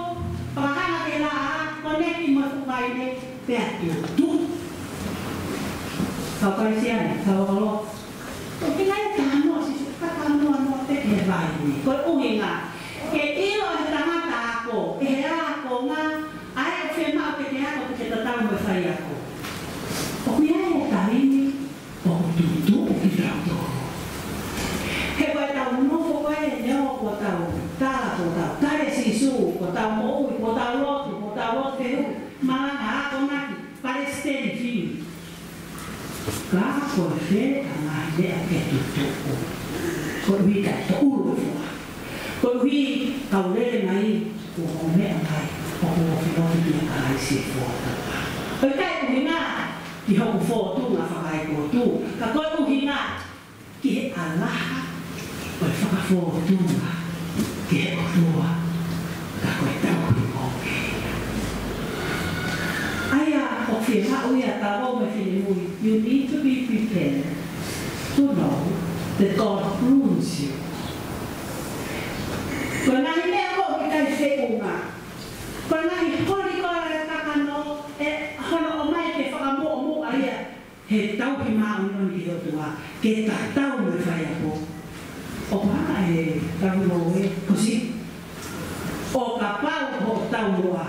fakahanga ke laʻā, koneki mo e fuʻu vaine, pea tutuʻu. Kau Kalisitiane, kau ʻAlo. ʻOku ʻi ai e talanoa, Sīsū, ka talanoa noa pē ki he vaine. Ko e ʻuhinga ke ʻilo ʻe he tangata ako, ʻe he ākonga, ʻa e ʻoku fiemaʻu ke ke ako, ke ke tatau mo e faiako. ʻOku ʻi ai e taimi ʻoku tutuʻu kitautolu. He ko ʻetau nofo ko ē, neongo kuo tau tala, kuo tau tali ʻa Sīsū, kuo tau moʻui, kuo tau lotu, kuo tau lotu fehuʻi, malanga, akonaki, palesiteni, fili. Ka ko e fē ʻa e ngaahi meʻa ke tutuʻu? Koeʻuhi ka to ulu fua. Koeʻuhi ka u lele mai, kuo u meʻa mai, ʻoku ou filofi kia Kalaisi e fua. ʻOku ʻikai ʻuhinga ki hoku fōtunga fakaekotu, ka ko e ʻuhinga ki he ʻalaha ʻo e fakafōtunga ki he ʻOtua, ka ko e tauhi moʻui. ʻA ia ʻoku fiemaʻu ia, talavou mo e finemui, you need to be prepared to know that God prunes you. Ko e ngaahi meʻa ko ē ʻoku ʻikai feʻunga, ko e ngaahi holi ko ē ʻa e kakano, ʻe hono ʻomai ke fakamuʻomuʻa ia he tauhi māʻoniʻoni ki he ʻOtua, ke tatau mo e faiako. ʻOku hanga ʻe he tauhi ngoue, kosi, ʻo kapau hoʻo taumuʻa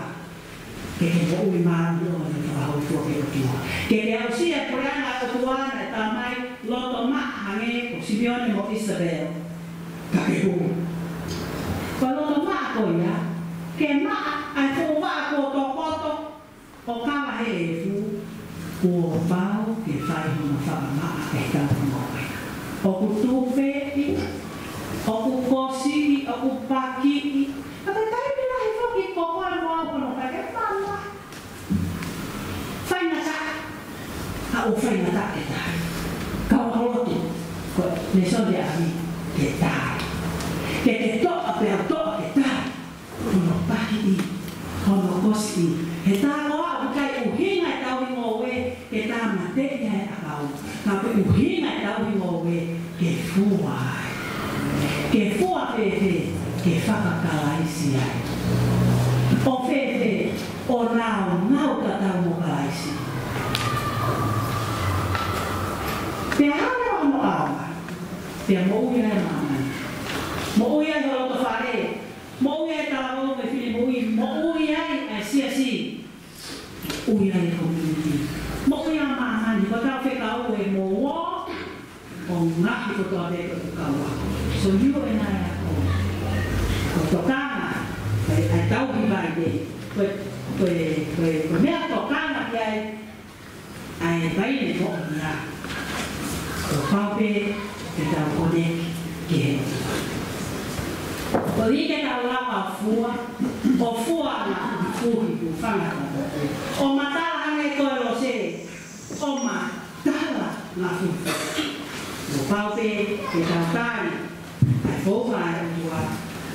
ke ke moʻui māʻoniʻoni fakahōifua ki he ʻOtua, ke ke aʻusia e puleʻanga ʻo e ʻOtua naʻe tā mai, loto maʻa hangē ko Simeone mo Isabel, ka ke hū. Ko e loto maʻa ko ia, ke maʻa ʻa e fuʻu vaʻa kuo tokoto, ʻo kava he efu, kuo pau ke fai hono fakamaʻa ʻe he tauhi ngoue. ʻOku tupeʻi, ʻoku kosiʻi, ʻoku pakiʻi. Ka ko e taimi lahi foki ko koe mo au ko hono fai ke mama. Faingataʻa, ka ʻoku faingataʻa ke tali. Kau ʻalotu, ko e lēsoni ʻa eni ke tali. Ke ke toʻa pea u toʻa ke tali. Hono pakiʻi, hono kosiʻi. He tā ko ā ʻoku ʻikai ʻuhinga e tauhi ngoue ke tāmateʻi ai e ʻakau. Ka ko e ʻuhinga e tauhi ngoue ke fua ai. Ke fua fēfē? Ke fakakalaisi ai. ʻO fēfē? ʻO nāunau tatau mo Kalaisi. Pea hanga hono ʻaonga, pea moʻui ai e māmani. Moʻui ai ho loto fale. Moʻui ai e talavou mo e finemui, moʻui ai e siasi, moʻui ai e community, moʻui ai e māmani, ko ʻetau fekau ē mo ō, ʻo ngaohi kotoa pē ko e kau ako. So you and I are all. Ko e tokanga, ko e, ʻa e tauhi vaine, ko e, ko e, ko e, ko e meʻa tokanga ki ai, ʻa e vaine moʻoni ia. Kuo pau pē ke tau koneki ki he ʻOtua. Koeʻuhi ke tau lava ʻo fua, ʻo fua ʻa e fuhi, ʻo fanga tau. ʻO matala hangē ko e lose, ʻo matala ʻa e fuhi. Kuo pau pē ke tau tali ʻa e founga ʻa e ʻOtua.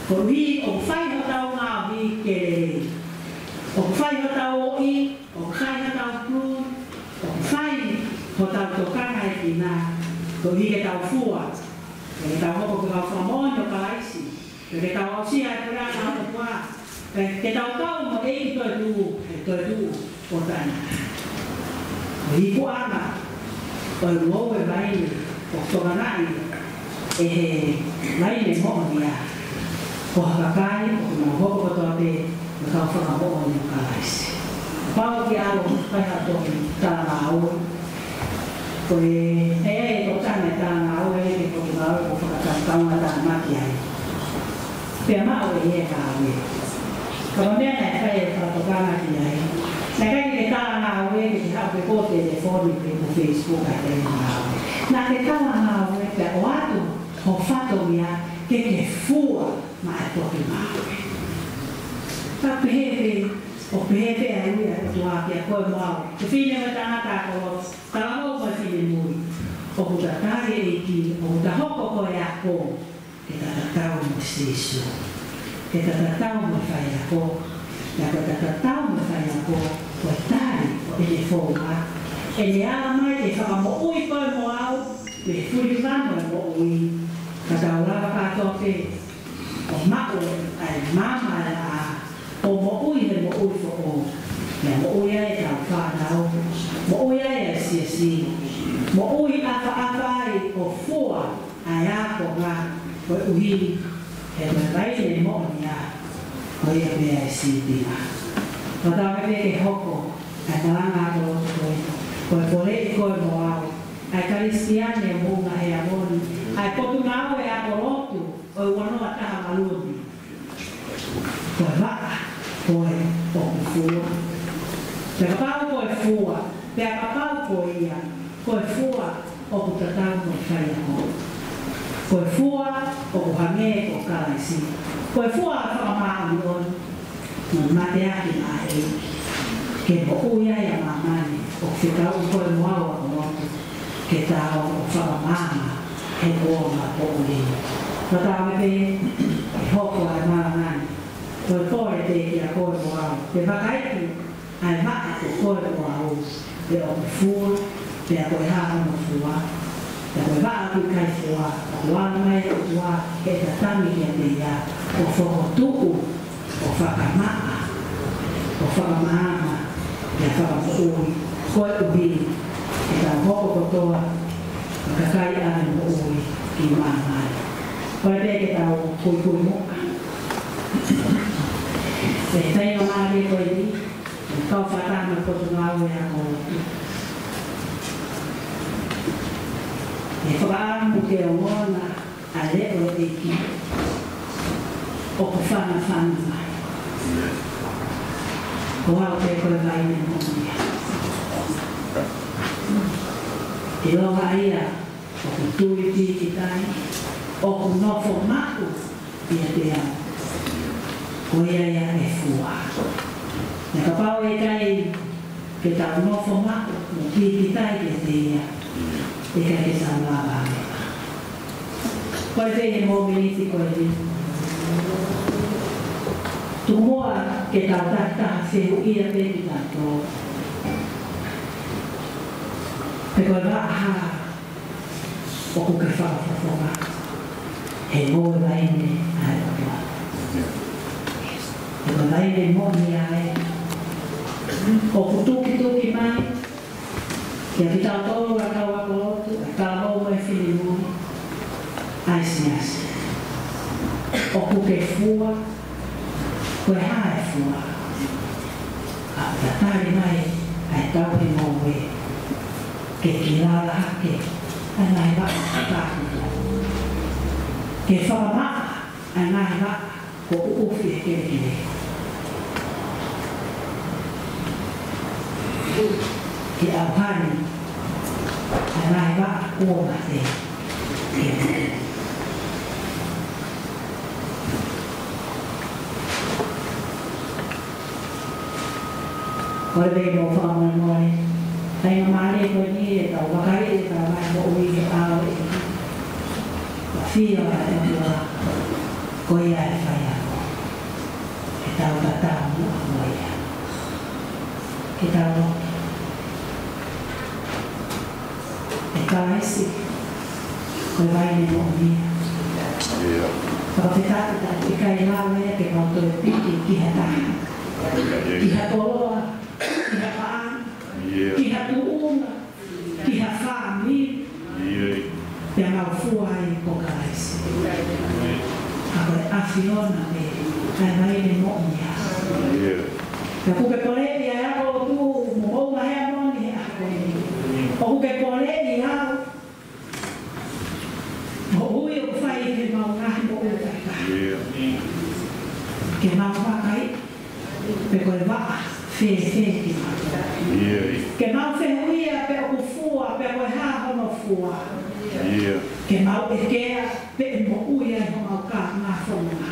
Koeʻuhi ʻoku fai hotau ngaohi ke lelei. ʻOku fai hotau ʻoʻi, ʻoku fai hotau prune, ʻoku fai hotau tokangaʻekina, koeʻuhi ke tau fua, ke tau hoko ko e kau fakamoʻoni ʻo Kalaisi, ke tau aʻusia e puleʻanga ʻo e ʻOtua, ke tau kau mo e ʻEiki toetuʻu, he toetuʻu ʻo taʻengata. Ko e ikuʻanga ʻo e ngoue vaine ʻoku tokangaʻi ʻe he vaine moʻoni ia, ko ha kakai ʻoku nau hoko kotoa pē ko e kau fakamoʻoni ʻo Kalaisi. Pau ke ʻalu ʻo fai ha toki talamaau. Ko e, ʻe, ʻe tokanga e talangāue ki he potungāue ʻoku fakakaukau ʻa e tānaki ai. Pea maʻu ʻe ia e ngāue. Ka ko e meʻa naʻe fai e fakatokanga ki ai, naʻe ʻikai ke talangāue ke ke haʻu pē ʻo telefoni pe ko e Facebook ʻa e talangāue. Naʻa ke talangāue pea ʻoatu ho fatongia ke ke fua maʻa e potungāue. Ka pehē pē, ʻo pehē pē ʻa e ui ʻa e ʻOtua kiate koe mo au. Ko e fefine mo e tangata ʻa Kolotu, talavou mo e finemui. ʻOku ta tali e ʻEiki, ʻoku ta hoko ko e ako, ke ta tatau mo Sīsū. Ke ta tatau mo e faiako. Pea ko ʻeta tatau mo e faiako, ko e tali ʻo ʻene founga. ʻEne ala mai ke fakamoʻui koe mo au mei he fuliva mo e moʻui. Ka tau lava kātoa pē ʻo maʻu ʻa e maama ʻo e laʻā, ʻo moʻui he moʻui foʻou. Pea moʻui ai ʻetau fānau, moʻui ai ʻa e siasi, moʻui ʻafaʻafa ai ʻo fua ʻa e ākonga, koeʻuhi he ko e vaine moʻoni ia, ko ia pē ʻa e sīpinga. Fakatauange pē ke hoko ʻa e malanga ako lotu ko ē, ko e poleʻi koe mo au, ʻa e Kalisitiane ʻo Moʻunga Heamoni, ʻa e potungāue ako lotu ʻo e ua noa taha valu ni. Ko e vaʻa ko ē ʻoku fua. Pea kapau ko e fua, pea kapau ko ia, ko e fua ʻoku tatau mo e faiako. Ko e fua ʻoku hangē ko Kalaisi. Ko e fua ʻa e fakamāʻoniʻoni mo e mateaki ʻa e ʻEiki, ke moʻui ai ʻa māmani. ʻOku fekauʻi koe mo au ako lotu ke tau ō ʻo fakamaama he kuonga poʻuli. Fakatauange pē ke hoko ʻa e malanga ni ko e pole pē kiate koe mo au, ke vakaiʻi ʻa e vaʻa ko koe mo au, pe ʻoku fua, pea ko e hā hono fua. Pea ko e vaʻa ʻoku ʻikai fua, ʻoku ala mai e ʻOtua ke tatami kiate ia, ʻo fokotuʻu, ʻo fakamaʻa, ʻo fakamaama, pea fakamoʻui, koeʻuhi ke tau hoko kotoa ko e kakai ʻa e moʻui ki māmani. Ko ia pē ke tau kuikui muʻa. ʻE, taimi mālie ko eni, ʻe kau fakataha mo e potungāue ako lotu, ʻe fakaʻamu ke ongona ʻa e leʻo ʻo e ʻEiki ʻoku fanafana mai. Ko au pē ko e vaine moʻoni ia. ʻIlonga ia ʻoku tui pikitai, ʻoku nofo maʻu ʻiate au, ko ia ia ʻe fua. Pea kapau ʻe ʻikai ke tau nofo maʻu mo pikitai kiate ia, ʻe ʻikai ke tau lava ʻo meʻa. Ko e pehē mo e miniti ko eni. Tuku muʻa ke tau takitaha fehuʻia pē kitautolu. Pe ko e vaʻa hā ʻoku ke fakafofonga he ngoue vaine ʻa e ʻOtua. He ko e vaine moʻoni ia ē. ʻOku tukituki mai kiate kitautolu ʻa e kau ako lotu, ʻa e talavou mo e finemui, ʻa e siasi. ʻOku ke fua, ko e hā e fua? ʻA, tatali mai ʻa e tauhi ngoue ke kilala hake ʻa e ngaahi vaʻa ʻoku tāpuni. Ke fakamaʻa ʻa e ngaahi vaʻa kuo ʻuʻufi ʻe he kelekele. Ke ʻauhani ʻa e ngaahi vaʻa kuo mate. Kole pē ke mou fakamolemole. Taimi mālie ko eni ʻetau vakaiʻi ʻetau ngaahi moʻui ke ʻalu ʻi he ʻafio ʻa e ʻOtua. Ko ia ʻe fai ʻa e tau tatau muʻa mo ia. Ke tau lotu. ʻE Kalaisi, ko e vaine moʻoni ia. ʻIo. Fakafetaʻi ʻoku ʻikai lava ia ke mau toe piki ki ha taha. ʻIo. Ki ha koloa, ki ha paʻanga, ʻio, ki ha tuʻunga, ki ha fāmili. ʻIo. Pea mau fua ai ko Kalaisi. ʻA ko e ʻAfiona pē, ʻa e vaine moʻoni ia. ʻIo. Pea ʻoku ke poleʻi ʻa e ako lotu mo Moʻunga Heamoni he ʻaho ko eni. ʻOku ke poleʻi Ke mau vakai pe ko e vaʻa fēfē kimautolu. Ke mau fehuʻia pe ʻoku fua pe ko e hā hono fua. Ke mau ʻekea pe ʻe moʻui ai homau kāinga fononga.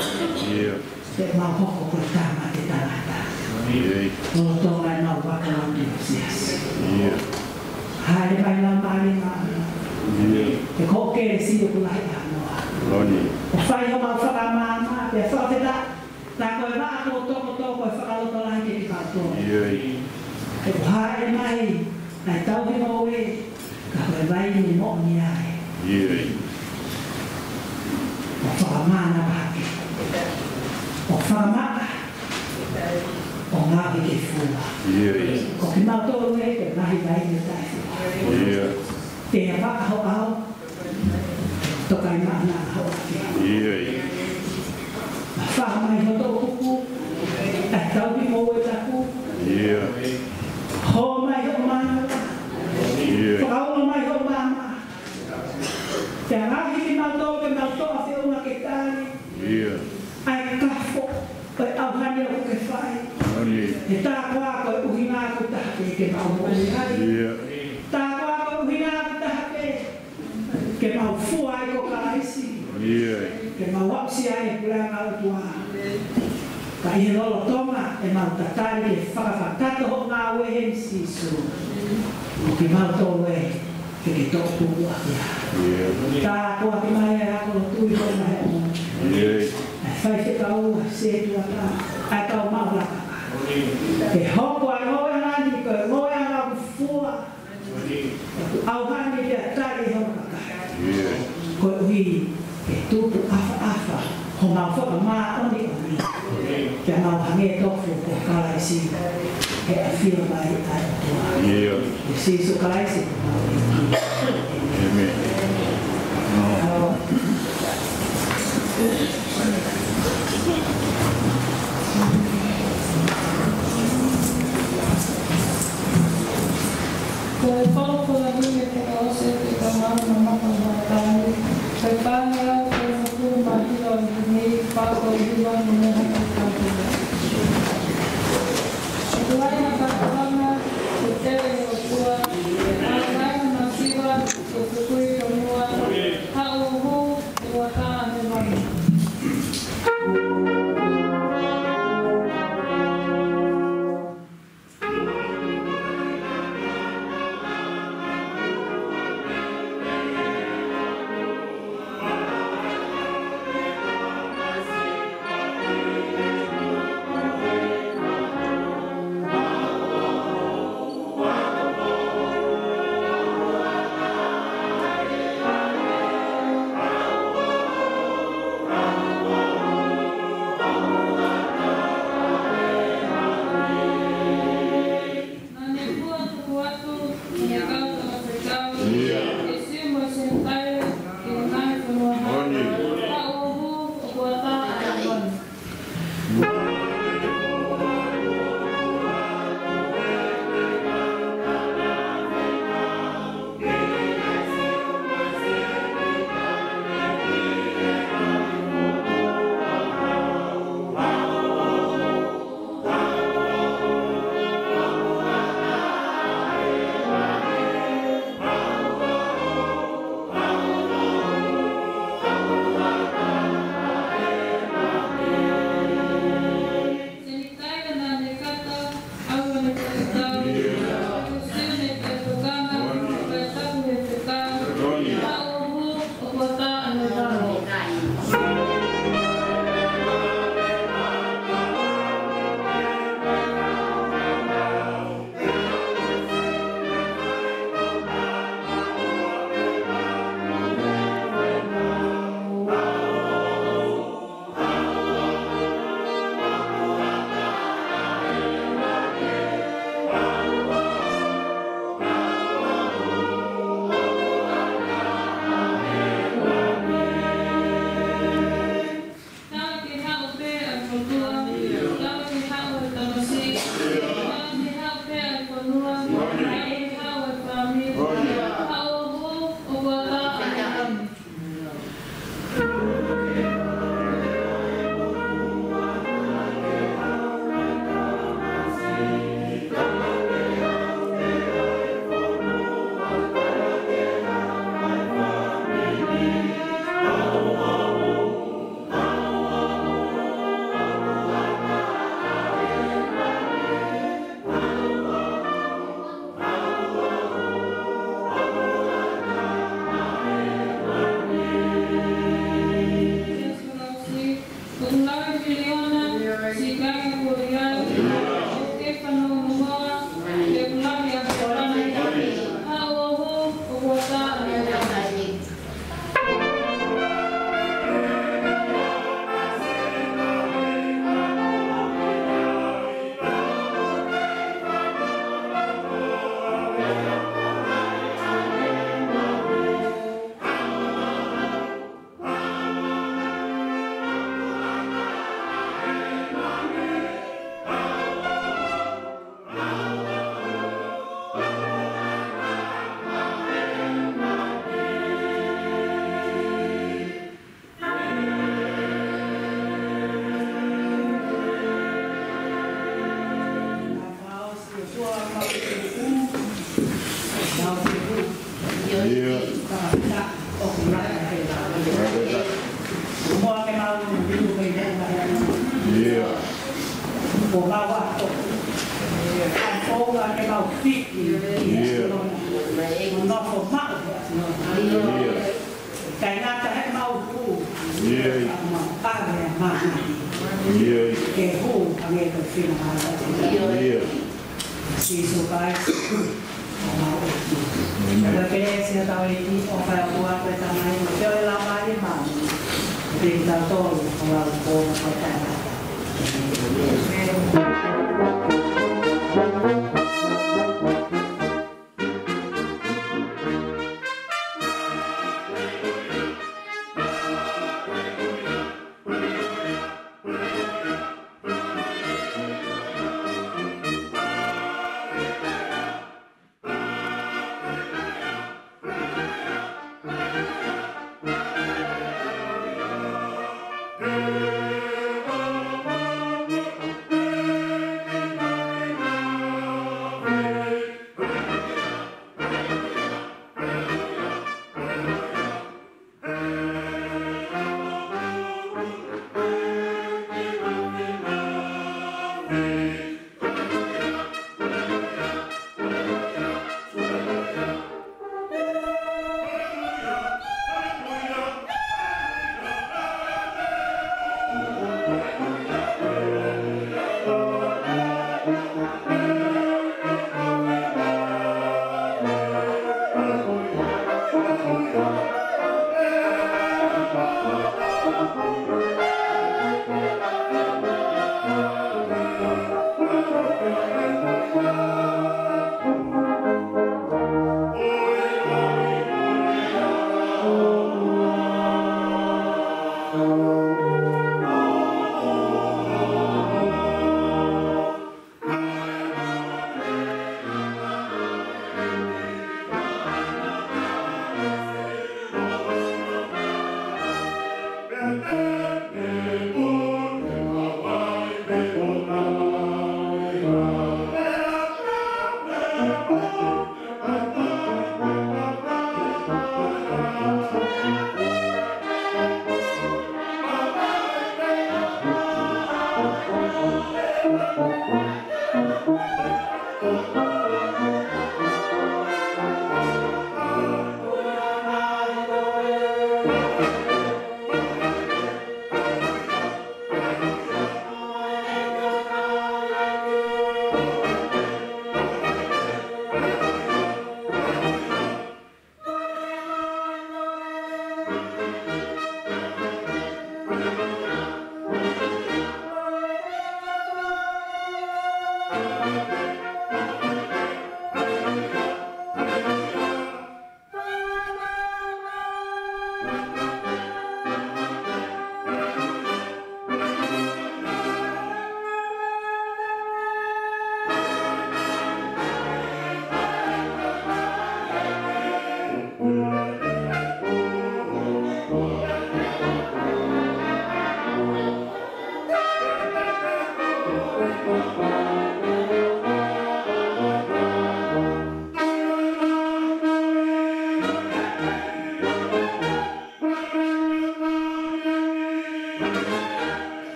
Pe mau hoko ko e tāmate tangata. Lolotonga ʻemau vakai atu ki he siasi. Haʻele mai Laumālie Māʻoniʻoni. He ko hoʻo kelesi ʻoku lahi ʻa noa. ʻO fai homau fakamaama pea fakafetaʻi. Tā ko e vaʻa tō toko tō ko e fakalotolahi ke kimautolu. He ʻoku haʻele mai ʻa e tauhi ngoue, ka ko e vaine moʻoni ai. ʻO fakamānava hake. ʻO fakamaʻa. ʻO ngaohi ke fua. Ko kimautolu ē, ko e ngaahi vaine taʻefua. Te a vaʻa ho ʻao. Toka i maʻana ho ʻapi. Mafao mai ho toʻukupu, ʻa e tauhi ngoue tapu. Hō mai ho mānava. Fakaongo mai ho maama. Te a ngaohi kimautolu ke mau toʻa feʻunga ke tali ʻa e kafo ʻo e ʻauhani ʻoku ke fai. He tā koā ko e ʻuhinga ʻoku taha pē ke mau moʻui ai. Tā koā ko e ʻuhinga ʻoku taha pē ke mau fua ai ko Kalaisi. Ke mau aʻusia ai e puleʻanga ʻo e ʻOtua. Ka ʻi he lolotonga ʻemau tatali ke fakakakato hoʻo ngāue heni Sīsū, ʻoku mau tō ē ke ke toʻo pulu ʻaki ia. Tā koā ke mai ʻa e ako tui ko mai ʻo ʻa e faifekau, ʻa e sētuata, ʻa e kau maʻu laka. Ke hoko ʻa e ngoueʻanga ni ko e ngoueʻanga ʻoku fua. ʻOku ʻauhani pea tali hono kakai. Koeʻuhi ke tupu ʻafaʻafa homau fakamāʻoniʻoni. Pea mau hangē tofu ko Kalaisi he ʻafio mai ʻa e ʻOtua. ʻIa Sīsū Kalaisi ko homau ʻEiki. ʻĒmeni. Ko e folofola ʻi he fakaʻosi ʻo e kamau na maka makai. Ko e pānga lau ko e motu mahino ʻi he nei pāko ʻi he ua no meha ko e kāpuna. Ko e tuai na kāpuna, ko e tele ʻo tua, ʻa e laina masiva, ko e tukui ko mua, haʻu hu, ua tā he vana. ʻIo. ʻIo. ʻIo. Kae ngata he mau pū. ʻIo. Ka mau pale a māmani. ʻIo. Ke hū ange ko fina māmani. ʻIo. Sīsū Kalaisi. ʻAmeni. Ka pēsi a tau iti o fai a pua ko e tamai mo te o e lamai mau. Te i tau tolu o lau ko o ko e tangata.